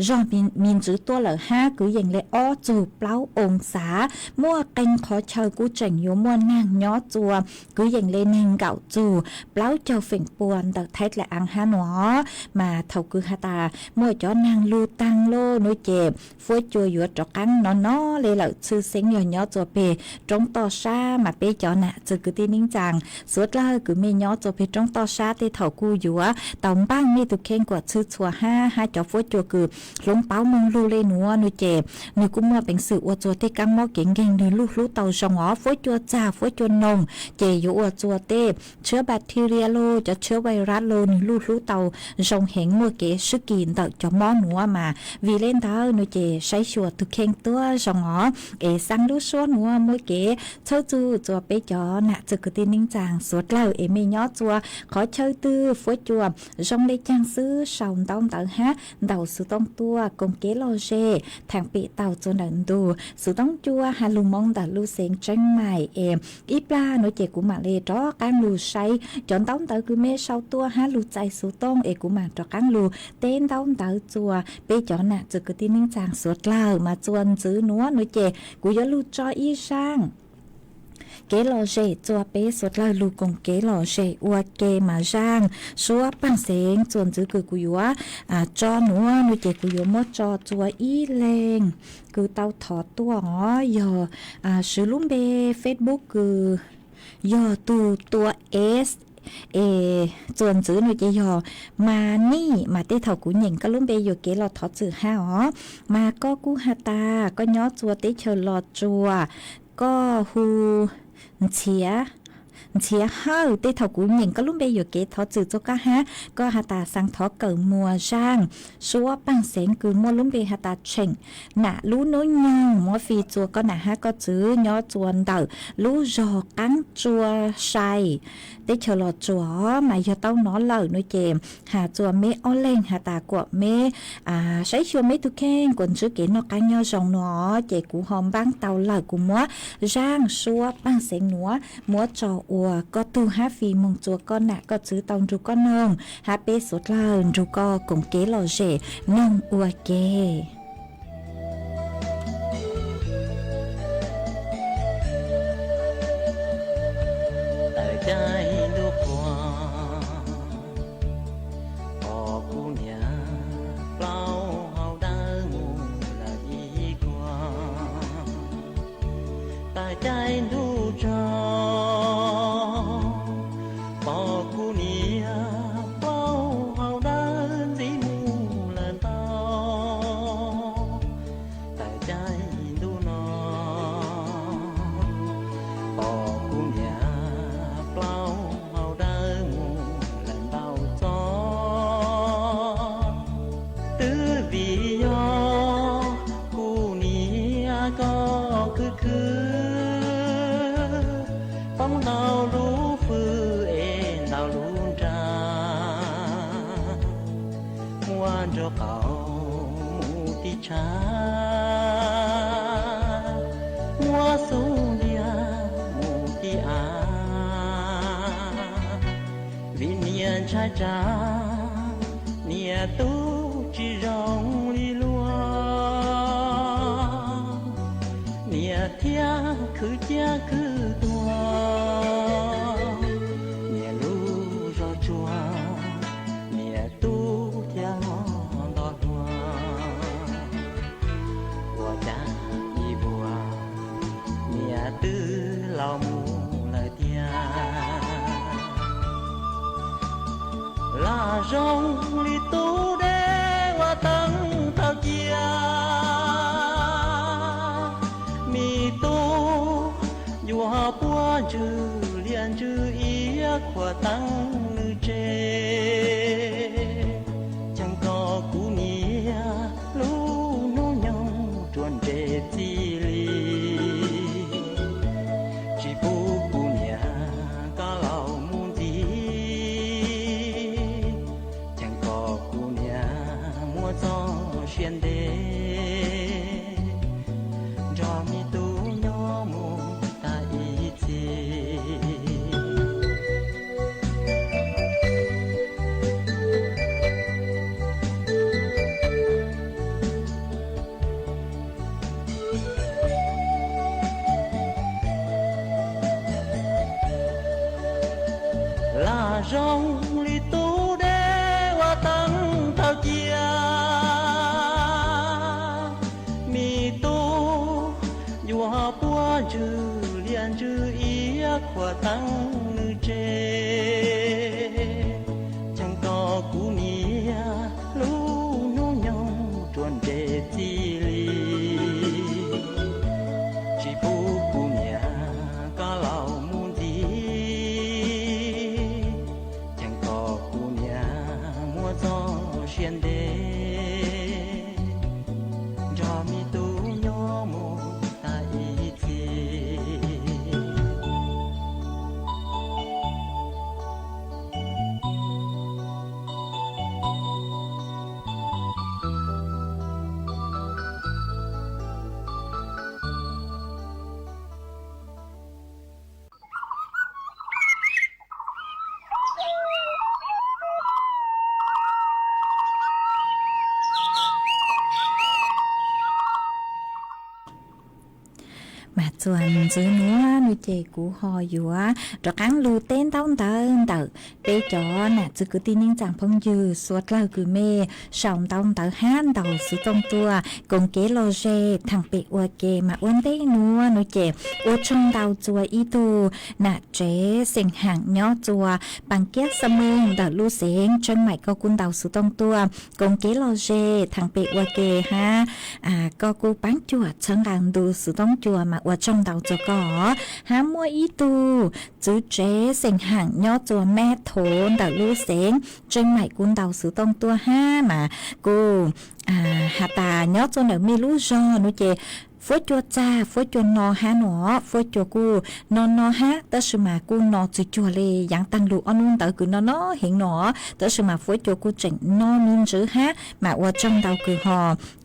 zog mib ntsws tuaj lawm hab kwv yees le ob txug plaub oo xav. Muaj qee qhov chaw kuj tseem yuav muaj naag nyob txua kwv yees le neeg nkaum txug plaub caug feem pua ntawm Thaib dlaim aav hab nuav. Mas thaum kws has tas muaj cov naag lug taag lug nua ces fuab cua yuav rov qaab no no le lawm, tshwj xeeb yog nyob txua peg roob toj sab mas peb cov nam txwg kwv tij neej tsaa suav dlawg kws mej nyob txua peg roob toj sab tej thaum kuj yuav tau npaaj mej tug kheej kuam txhwb txhua hab, hab cov fuab cua kws hloov pauv moog lug le nuav nua ces nwg kuj muaj peev xwm ua txua tej kaab mob kev nkeeg nwg luj hlub tau zoo os. Fuab cua txag fuab cua noog ces yuav ua txua tej tshwb bacteria lug cov tshwb virus lug nwg luj hlub tau zoo heev, muaj kev swb kis ntawm cov mob nuav mas vim le ntawd nua ces saib xyuas tug kheej tuab zoo os. Es xaa lub suab nuav muaj kev txhawb txug txua peb cov nam txwg kwv tij neej tsaa suav dlawg es mej nyob txua qhov chaw twg fuab cua zoo le caag xwb sau ntaub ntawv hab ntaus xuv tooj tuaj koom kev lom zem thaam pem taug txua ntawm ntug xuv tooj cua has lug moo ntawm lub xeev Tseeb Maim es ib plag nua ces kuv maam le rov qaab lug saib cov ntaub ntawv kws mej sau tuaj hab lug txais xuv tooj es kuv maam rov qaab lug teb ntaub ntawv txua peb cov nam txwg kwv tij neej tsaa suav dlawg. Mas txua ntxiv nuav nua ces kuv yuav lug tso ib zaaj kev lom zem txua peb suav dlawg lug koom kev lom zem ua ke. Mas zaaj suab paaj xeev txua ntxiv kws kuv yuav tso nuav nua ces kuv yuav muab tso txua ib leeg kws tau thov tuaj os, yog swv lub npe Facebook kws yog tug tua S es txua ntxiv nua ces yog Mas Nij. Mas tej thaum kuv nyeem koj lub npe yuam kev los thov txim hab os. Mas koj kuj has tas koj nyob txua teb chaws Los Tsuas, koj hu Ntxhiav, Ntxhiav Hawj. Tej thaum kuv nyeem koj lub npe yuam kev thov txim txua koj hab. Koj has tas xaa thov kawm muas zaaj suab paaj xeev kws muaj lub npe has tas Tsheem Nam Lub Nub Nyoog, muab fij txua koj nam hab koj txwv nyob txua ntawm lub zog Qaab Tsua Sai, teb chaws Los Tsuas. Mas yog tau nov lawm nua ces has txua meb ob leeg has tas kuam meb saib xyuas meb tug kheej kuas ntsib kev noj qaab nyob zoo nua ces kuv ho npaab tau lawm kuv muab zaaj suab paaj xeev nuav muab tso ua koj tug hab fij moog txua koj nam koj txwv tau nrug koj noog hab peb suav dlawg nrug koj koom kev lom zem noog ua ke. Tawm caij ntuj qhua, pom kuv niam plaub hau dawb mus lawm ib kuag. Tawm caij ntuj tsaug, pom kuv niam plaub hau dawb ntxiv mus lawm ntau. Tawm caij ntuj no, pom kuv niam plaub hau dawb mus lawm ntau txoj. Twb vim yog kuv niam koj khwv khwv, poob ntau lub fwj es ntau lub nra, muab nraug qaum mus tib tshav. Tsav, niam tub tsis zoo li luag, niam thiab khwv ciab khwv tuag, niam lub zog tsuag, niam tub thiab mob nto hluas. Ua cas ib vuag niam twb laus mus lawm tiag. Lam zoo li tub deb ua teeb tau cia, me tub yuav puab ntswg liaj ntswg iab khuam teeb nws tsev. Cheem kom kuv niam lub hnub nyoog ruam nres txij li, tsis pub kuv niam koj laus mus ntxiv. Cheem kom kuv niam muab txoj sia ntev nrog me tub nyob mus tag ib txhis. Lam zoo li tub deb ua teeb tau cia, me tub yuav puab ntswg liaj ntswg iab khuam teeb nws tsev. Cheem kom kuv niam lub hnub nyoog ruam nres txij li, tsis pub kuv niam koj laus mus ntxiv. Cheem kom kuv niam muab txoj sia ntev nrog me tub nyob mus tag ib txhis. Mas txuas ntxiv nuav nuav ces kuv ho yuav rov qaab lug teb ntaub ntawv ntawm peb cov nam txiv kwv tij neej tsaa phooj ywg suav dlawg kws mej sau ntaub ntawv hab ntaus xuv tooj tuaj koom kev lom zem thaam pem ua ke. Mas ua ntej nuav nuav ces ua tsaug ntau txuas ib tug nam tsev xeem Haam nyob txuas Paas Kiab Xa Meeg ntawm lub xeev Tseeb Maim, koj kuj ntaus xuv tooj tuaj koom kev lom zem thaam pem ua ke hab koj kuj paab cuam txhawb nqaa ntu xuv tooj tuaj mas ua tsaug ntau txuas koj. Hab muaj ib tug txiv tsev xeem Haam nyob txuas Mab Thov ntawm lub xeev Tseeb Maim kuj ntaus xuv tooj tuaj hab mas kuj has tas nyob txuas ntawm mej lub zog nuav ces fuab cua txag fuab cua no hab nuav, fuab cua kuj no no hab tab sis mas kuj no txwm cuag le yaav taag lug ob nub ntawd kws no no heev no tab sis mas fuab cua kuj tseem no me ntsis hab mas ua tsaug ntau kws ho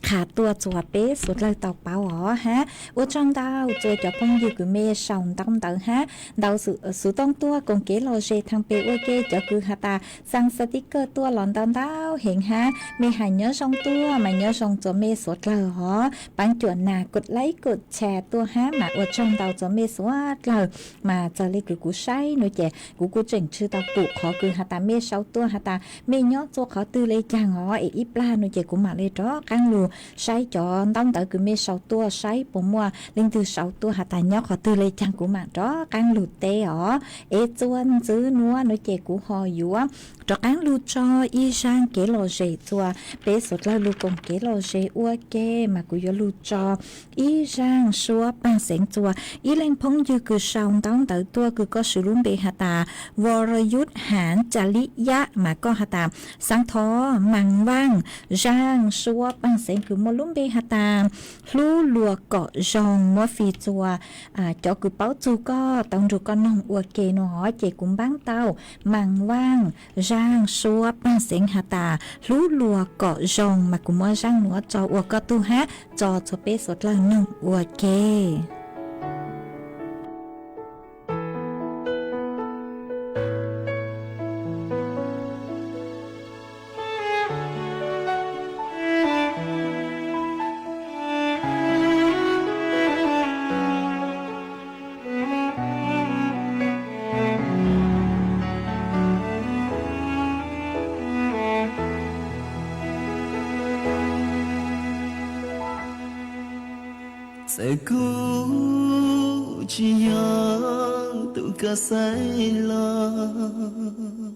qha tuaj txuas peb suav dlawg tau paub os hab ua tsaug ntau txuas cov phooj ywg kws mej sau ntaub ntawv hab ntaus xuv tooj tuaj koom kev lom zem thaam pem ua ke, cov kws has tas xaa xaa tib kawj tuaj los ntau ntau heev hab mej has nyob zoo tuaj mas nyob zoo txuas mej suav dlawg os. Paab cuam nas kod laib kod tshare tuaj hab mas ua tsaug ntau txuas mej suav dlawg. Mas txawm le kws kuv saib nuav ces kuv kuj tseem tsi tau pum qhov kws has tas mej sau tuaj has tas mej nyob txuas qhov twg le caag os es ib plag nuav ces kuv mam le rov qaab lug saib cov ntaub ntawv kws mej sau tuaj saib puas muaj leej twg sau tuaj has tas nyob qhov twg le caag kuv mam rov qaab lug teb os. Es txuas ntxiv nuav nuav ces kuv ho yuav rov qaab lug tso ib zaaj kev lom zem txuas peb suav dlawg lug koom kev lom zem ua ke mas kuv yuav lug tso ib zaaj suab paaj xeev txuas ib leej phooj ywg kws sau ntaub ntawv tuaj kws koj swv lub npe has tas Vorayut Hav Ca Li Yaj mas koj has tas xaav thov maas vaaj zaaj suab paaj xeev kws muaj lub npe has tas hlub luas kom zoo muab fij txuas cov kws paub txug koj tau nrug koj noog ua ke nuav ces kuv npaab tau maas vaaj zaaj suab paaj xeev has tas hlub luas kom zoo mas kuv muab zaaj nuav tso ua koj tug hab tso txug peb suav dlawg noog ua ke. Txawm kuv tsis yog tus koj xaiv los,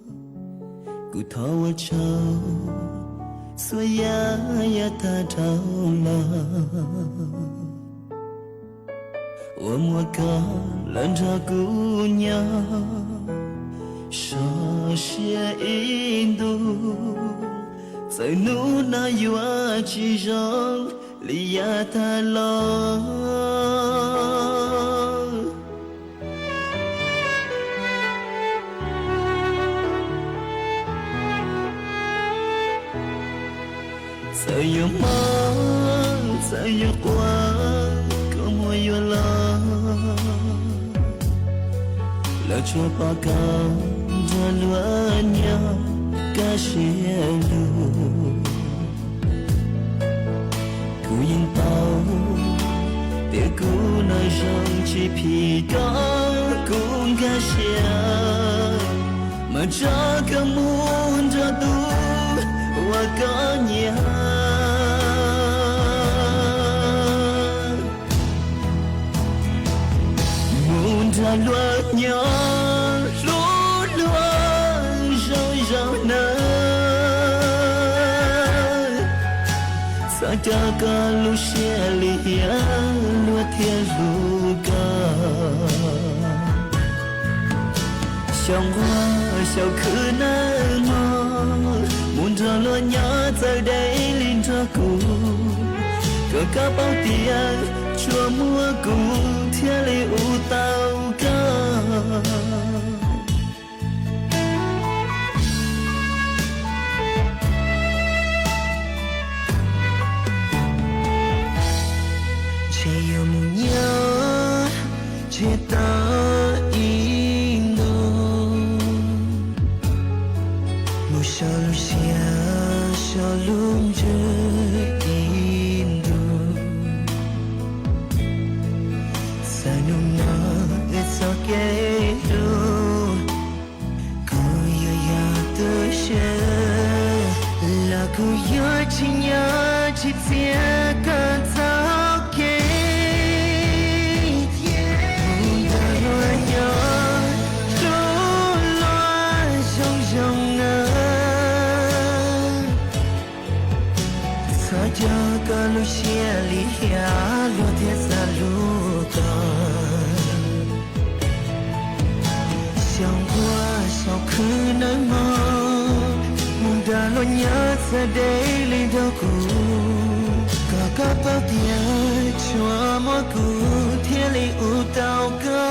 kuv thov ua tsaug txhua yam yav tag dhau los, uas muaj koj los nrog kuv nyob so siab ib ntus. Txawm hnub no yuav tsis zoo li yav tag los, txawm yuav mob txawm yuav quaj, koj muab yuav los, los tsuas pom koj nrog luag nyob kaj siab lug. Kuv yeej paub tias kuv no zoo tsis phim koj, kuv nkag siab mas tso koj mus nrog tus uas koj nyiam, mus nrog luag nyob hlub luag zoo zoo nawb. Txhob coj koj lub siab lim hiam, luag thiaj hlub koj. Xyaum nquag xyaum khwv nawb mog, mus nrog luag nyob txawm deb li nrog kuv, kom koj paub tias tsuas muaj kuv thiaj li ua tau koj. Ntshe yuav mus nyob ntsiag to ib ntus, mus so lub siab so lub ntsws ib ntus. Txawm hnub no wb txoj kev hlub kuv yuav yog tu siab, los kuv yuav tsis nyob tsis txiav koj txoj kev mus nrog luag nyob hlub luag zoo zoo nawb. Txhob coj koj lub siab lim hiam, luag thiaj xav hlub koj. Xyaum nquag xyaum khwv nawb mog, mus nrog luag nyob txawm deb li nrog kuv, kom koj paub tias tsuas muaj kuv thiaj li ua tau koj.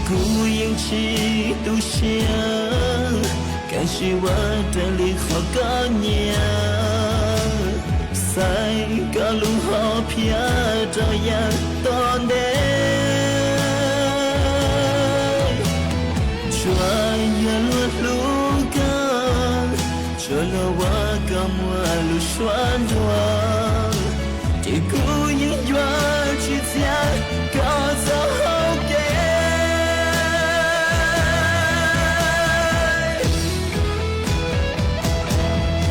Kuv yeej tsis tu siab, kev sib ua raws li qhov koj nyiam, xaiv koj lub hom phiaj rau yav tom ntej. Tsuas yog luag hlub koj, tsuas luag ua koj muaj lus suav ntuag, ces kuv yeej yuav tsis txiav koj txoj hau kev.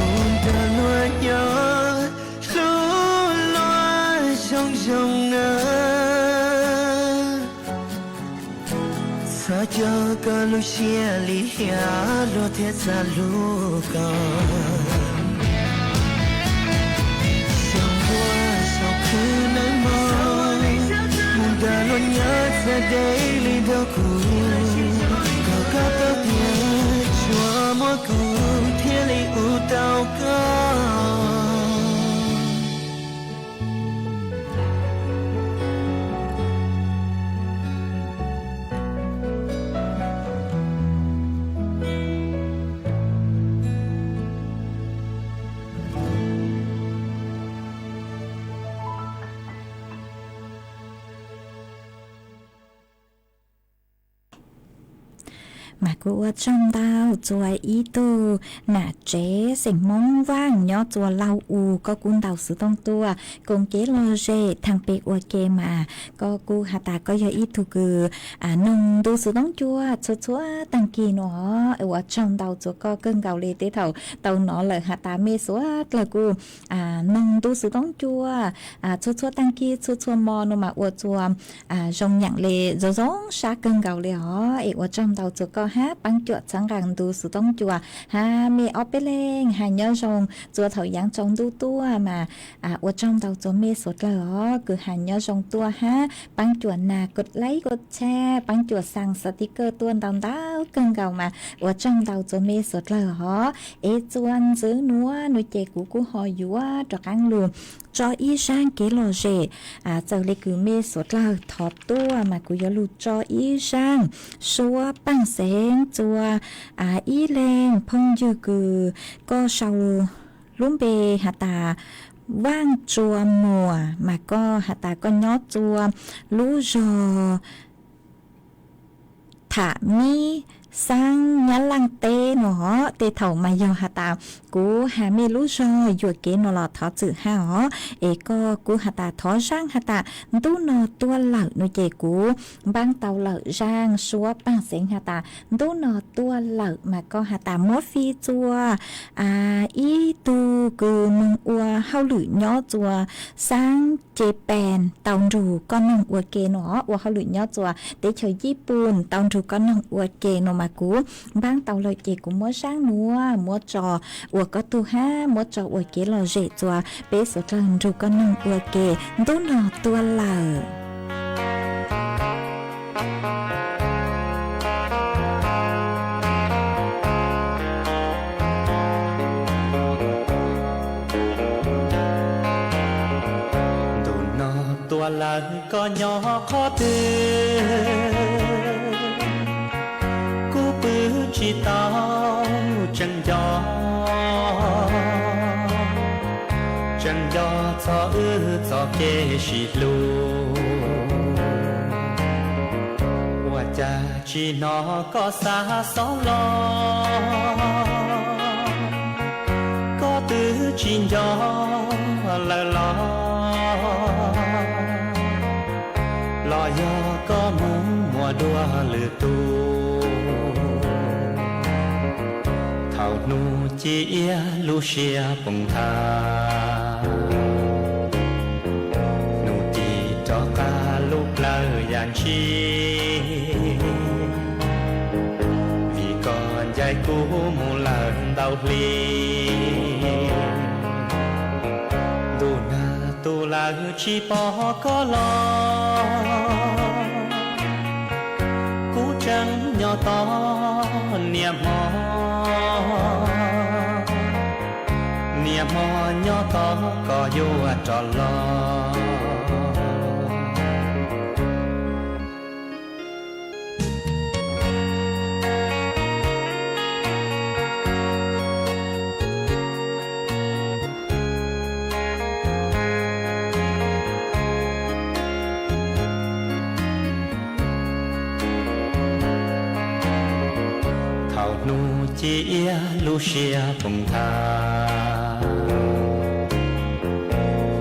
Mus nrog luag nyob hlub luag zoo zoo nawb. Txhob coj koj lub siab lim hiam, luag thiaj xav hlub koj. Xyaum nquag xyaum khwv nawb mog, mus nrog luag nyob txawm deb li nrog kuv, kom koj paub tias tsuas muaj kuv thiaj li ua tau koj. Kuv ua tsaug ntau txua ib tug nam tsev xeem Hmoob Vaj nyob txua Lauj U, koj kuj ntaus xov tooj tuaj koom kev lom zem thaaj pem ua ke mas koj kuj has tas koj yog ib tug kws noog ntu xov tooj cua txhua txhua taag kis no. Ua tsaug ntau txua koj kawg nkaus le, tej thaum tau nov lawm has tas mej suav dlawg kuj noog ntu xov tooj cua txhua txhua taag kis txhua txhua mo no mas ua txua zoo nyaam le zoo zoo sab kawg nkaus le os. Es ua tsaug ntau txua koj hab paab cuam txhawb nqaa ntu xov tooj cua hab mej ob peb leeg has nyob zoo txua thaum yaav tsaus ntuj tuaj mas ua tsaug ntau txua mej suav dlawg os kws has nyob zoo tuaj hab paab cuam nas kod laib kod tshab paab cuam xaa xov tiv kawj tuaj ntau ntau kawg nkaus mas ua tsaug ntau txua mej suav dlawg os. Es txua ntxiv nuav no ces kuv kuj ho yuav rov qaab lug tso ib zaaj kev lom zem. Txawm le kws mej suav dlawg thov tuaj mas kuv yuav lug tso ib zaaj suab paaj xeev txua ib leeg phooj ywg kws koj sau lub npe has tas Vaaj Tsua Muas mas koj has tas koj nyob txua lub zog Tham Mib, xaab Nyab Laaj teb no. Tej thaum mas yog has tas kuv has mej lub zog yuam kev no los thov txim hab os. Es koj kuj has tas thov zaaj has tas ntub no tuaj lawm no ces kuv npaab tau lawm zaaj suab paaj xeev has tas ntub no tuaj lawm mas koj has tas muab fij txua ib tug kws moog ua hauj lwm nyob txua xaab Ce Pes tau nrug koj noog ua ke no, ua hauj lwm nyob txua teb chaws Yij Pun tau nrug koj noog ua ke no mas kuv npaab tau lawm ces kuv muab zaaj nuav muab tso ua koj tug hab muab tso ua kev lom zem txua peb suav dlawg nrug koj noog ua ke ntub no tuaj lawm. Ntu no tuaj lawm koj nyob qhov twg, kuv pw tsis tau tseem nco, tseem nco txog wb txoj kev sib hlub. Ua cas tsis hnov koj xa xob los, koj twb tsis nco lawm los, los yog koj moog muaj dua lwm tus. Thaum nub ci iab lub siab poob thawj, nub ci rov qab lub plawv yam ntshis, vim koj ncaim kuv mus lawm ntau hli. Ntuj nag tu lawm tsis pom koj los, kuv tseem nyob tos niaj hmo, niaj hmo nyob tos koj yuav rov los. Thaum nub ci iab lub siab poob thawj,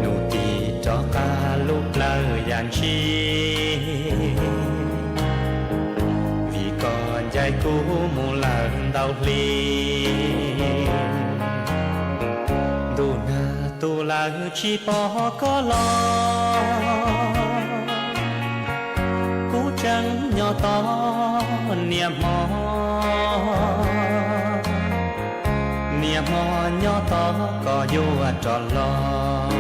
nub ci rov qab lub plawv yam ntshis, vim koj ncaim kuv mus lawm ntau hli. Ntuj nag tu lawm tsis pom koj los, kuv tseem nyob tos niaj hmo, niaj hmo nyob tos koj yuav rov los.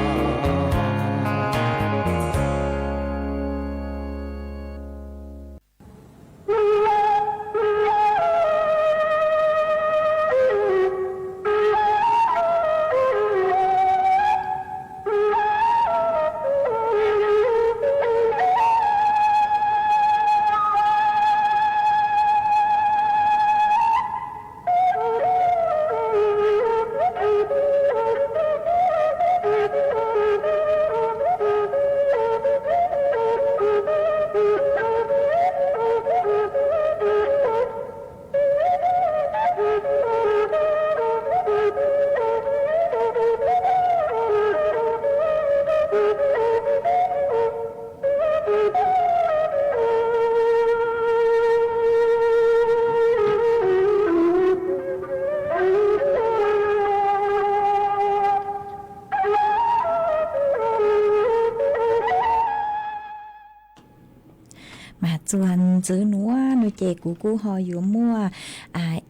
txuas ntxiv nuav no ces kuv kuj ho yuav muaj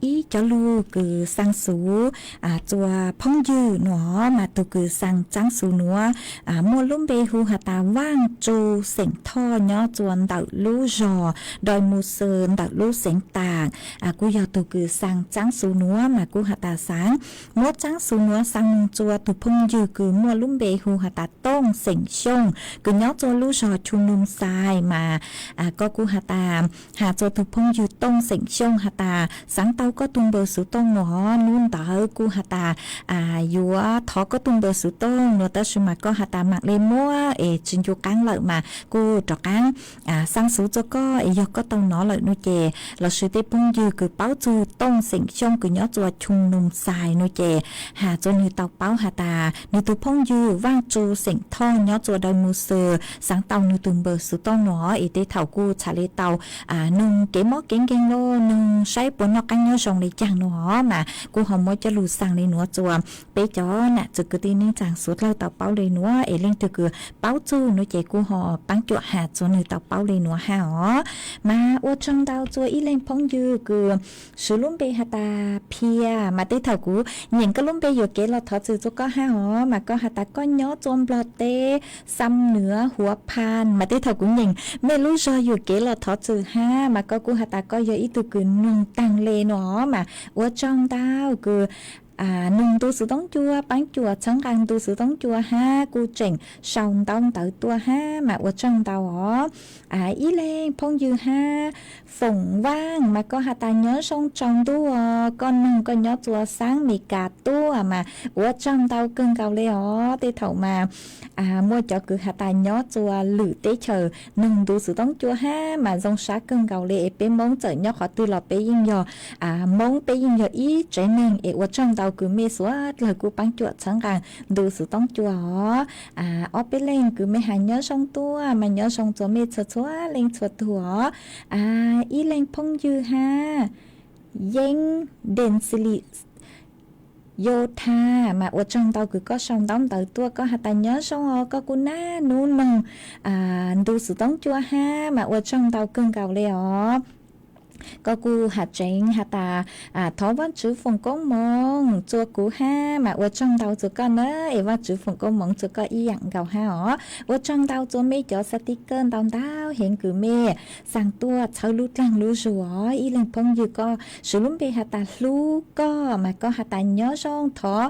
ib cov lug kws xaa xuv txua phooj ywg nuav, mas tug kws xaa txaab xuv nuav muaj lub npe hu has tas Vaaj Tsu xeem Thoj nyob txua ntawm lub zog Doi Mus Xwm ntawm lub xeev Taam. Kuj yog tug kws xaa txaab xuv nuav mas kuj has tas xaav muab txaab xuv nuav xaa moog txua tug phooj ywg kws muaj lub npe hu has tas Tooj xeem Xyooj kws nyob txua lub zog Chum Num Xais mas koj kuj has tas has txua tug phooj ywg Tooj xeem Xyooj has tas xaav tau koj tug npawb xuv tooj nuav, nub ntawd kuj has tas yuav thov koj tug npawb xuv tooj nuav, tab sis mas koj has tas maam le muab es tsi ncu qaab lawm mas kuj rov qaab xaa xuv txua koj es yog koj tau nov lawm no ces lossis tej phooj ywg kws paub txug Tooj xeem Xyooj kws nyob txua Chum Num Xais no ces has txua nwg tau paub has tas nwg tug phooj ywg Vaaj Tsu xeem Thoj nyob txua Doi Mus Xwm xaav tau nwg tug npawb xuv tooj nuav es tej thaum kuj txhad le tau noog kev mob kev nkeeg los noog saib puas noj qaab nyob zoo le caag nuav mas kuj ho muab coj lug xaa le nuav txua peb cov nam txiv kwv tij neej tsaa suav dlawg tau paub le nuav es leej twg kws paub txug no ces kuj ho paab cuam has txua nwg tau paub le nuav hab os. Mas ua tsaug ntau txua ib leeg phooj ywg kws swv lub npe has tas Phia mas tej thaum kuv nyeem koj lub npe yuam kev los thov txim txua koj hab os, mas koj has tas koj nyob txua Nplog teb Xam Nuav Huav Phan mas tej thaum kuv nyeem mej lub zog yuam kev los thov txim hab, mas koj kuj has tas koj yog ib tug kws noog taag le nuav mas ua tsaug ntau kws noog ntu xuv toob cua, paab cuam txhawb nqaa ntu xuv toob cua hab kuj tseem sau ntaub ntawv tuaj hab mas ua tsaug ntau os. Ib leeg phooj ywg hab Foom Vaaj mas koj has tas nyob zoo tsaus ntuj os, koj noog koj nyob txua xaab Meskas tuaj mas ua tsaug ntau kawg nkaus le os. Tej thaum mas muaj cov kws has tas nyob txua lwm teb chaws noog ntu xuv toob cua hab mas zoo sab kawg nkaus le es peb Moob txawm nyob qhov twg los peb yeej yog Moob, peb yeej yog ib tsev neeg es ua tsaug ntau kws mej suav dlawg kuj paab cuam txhawb nqaa ntu xuv toob cua os. Ob peb leeg kws mej has nyob zoo tuaj mas nyob zoo txua mej txhua txhua leej txhua tug os. Ib leeg phooj ywg hab Yeeb Dees Xi Lis Yo Tha mas ua tsaug ntau kws koj sau ntaub ntawv tuaj, koj has tas nyob zoo os, koj kuj naj nub noog ntu xuv toob cua hab mas ua tsaug ntau kawg nkaus le os. Koj kuj has tseev has tas thov Vaajtswv foom koob moov txua kuv hab mas ua tsaug ntau txua koj na, es Vaajtswv foom koob moov txua koj ib yaam nkaus hab os. Ua tsaug ntau txua mej cov xav tij kawj ntau ntau heev kws mej xaa tuaj txhawb lub dlaag lub zug os. Ib leeg phooj ywg koj swv lub npe has tas Hlub Koj mas koj has tas nyob zoo, thov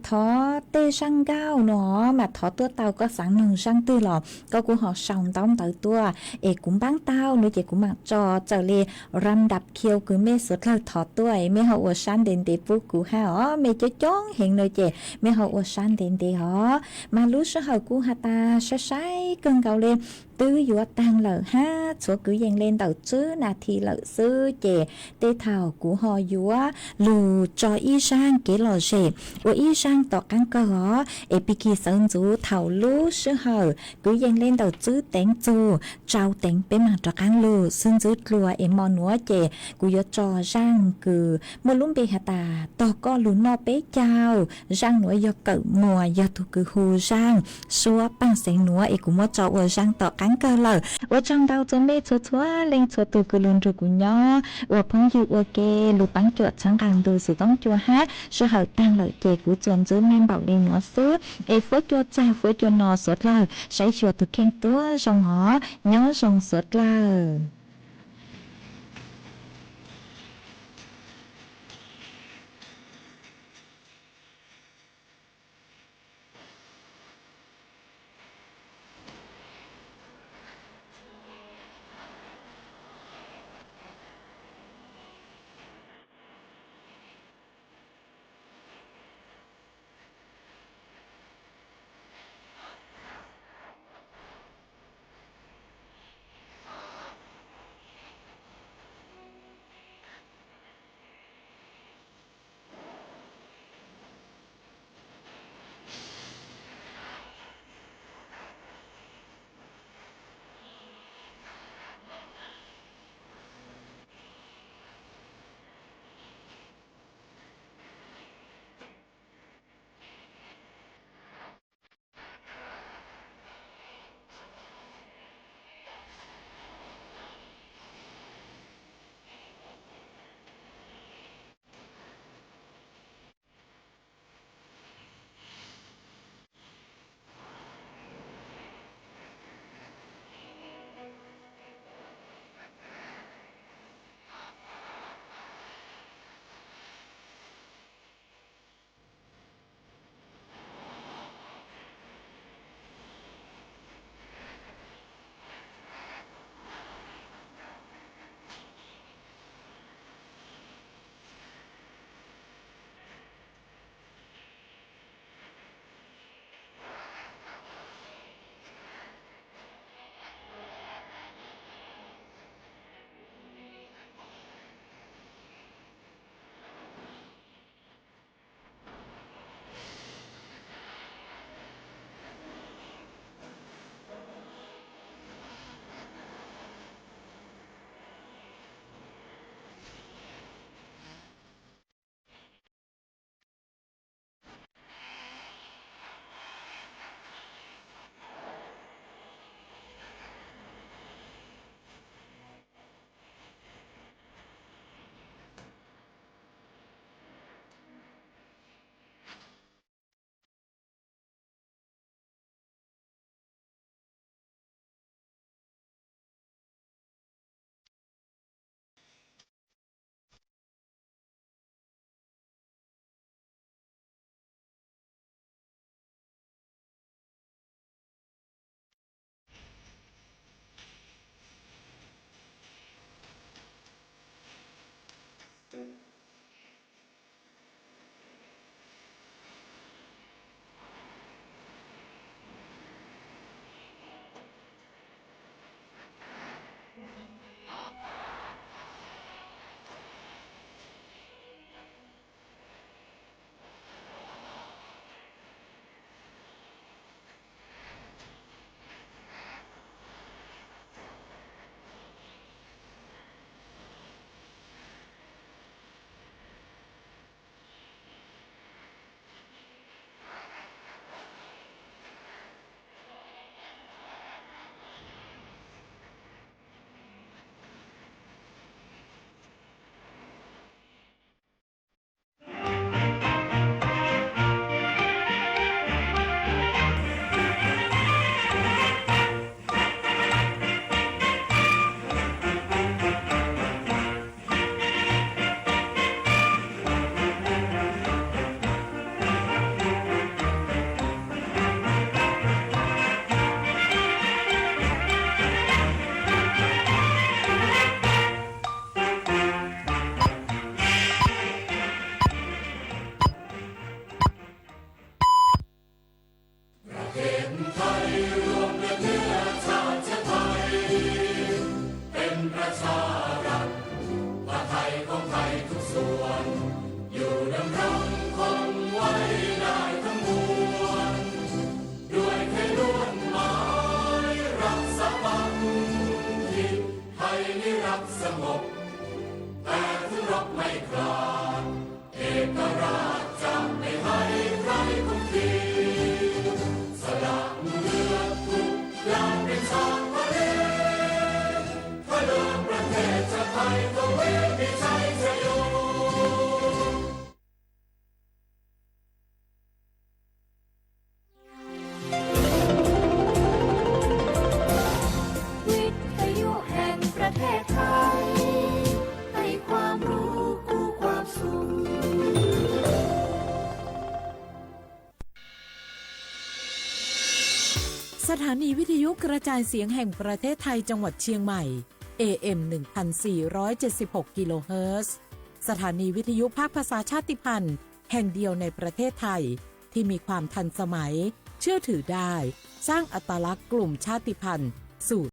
thov tej zaaj nkauj no mas thov tuaj tau, koj xaav noog zaaj twg los koj kuj ho sau ntaub ntawv tuaj es kuv npaab tau no ces kuv maam tso txawm le ram dap khiu kws mej suav dlawg thov tuaj es mej ho ua sab ntev ntev pub kuv hab os. Mej coob coob heev no ces mej ho ua sab ntev ntev os. Mas lub sij hawm kuj has tas saib saib kawg nkaus le twb yuav taag lawm hab txhua kwv yees le ntawm tswb nas this lawm xwb ces tej thaum kuv ho yuav lug tso ib zaaj kev lom zem ua ib zaaj tom qaab kawg os. Es pig kig sawv ntxuv thaum lub sij hawm kwv yees le ntawm tswb teev txug tsau teev peb maam rov qaab lug xwb ntxwb dlua es mo nuav ces kuv yuav tso zaaj kws muaj lub npe has tas Tog Koj Lug Noj Peb Caug. Zaaj nuav yog Kawm Muas yog tug kws hu zaaj suab paaj xeev nuav es kuv muab tso ua zaaj tom qaab kawg lawm. Ua tsaug ntau txua mej txhua txhua leej txhua tug kws lug nrug kuv nyob ua phooj ywg ua ke lug paab cuam txhawb nqaa ntu xuv toob cua hab. Sij hawm taag lawm ces kuv txuas ntxwv mej npaum le nuav xwb es fuab cua txag fuab cua no suav dlawg saib xyuas tug kheej tuab zoo os. Nyob zoo suav dlawg. อยู่ดำรงคงไว้ได้ทั้งมวล ด้วยเคยล้วนหมายรักษาบัณฑิต ไทยนิรักสงบ แต่ถึงรบไม่กล้า เอกราชจะไม่ให้ใครคุกคี สละเลือดทุกอย่างเป็นชาติทะเล เพื่อเดินประเทศชาติไทยทวีปมีชัยชโย วิทยุแห่งประเทศไทย ให้ความรู้กู้ความสุข สถานีวิทยุกระจายเสียงแห่งประเทศไทยจังหวัดเชียงใหม่ เอ เอ็ม หนึ่งพันสี่ร้อยเจ็ดสิบหก กิโลเฮิรตซ์ สถานีวิทยุภาคภาษาชาติพันธุ์แห่งเดียวในประเทศไทย ที่มีความทันสมัย เชื่อถือได้ สร้างอัตลักษณ์กลุ่มชาติพันธุ์สู่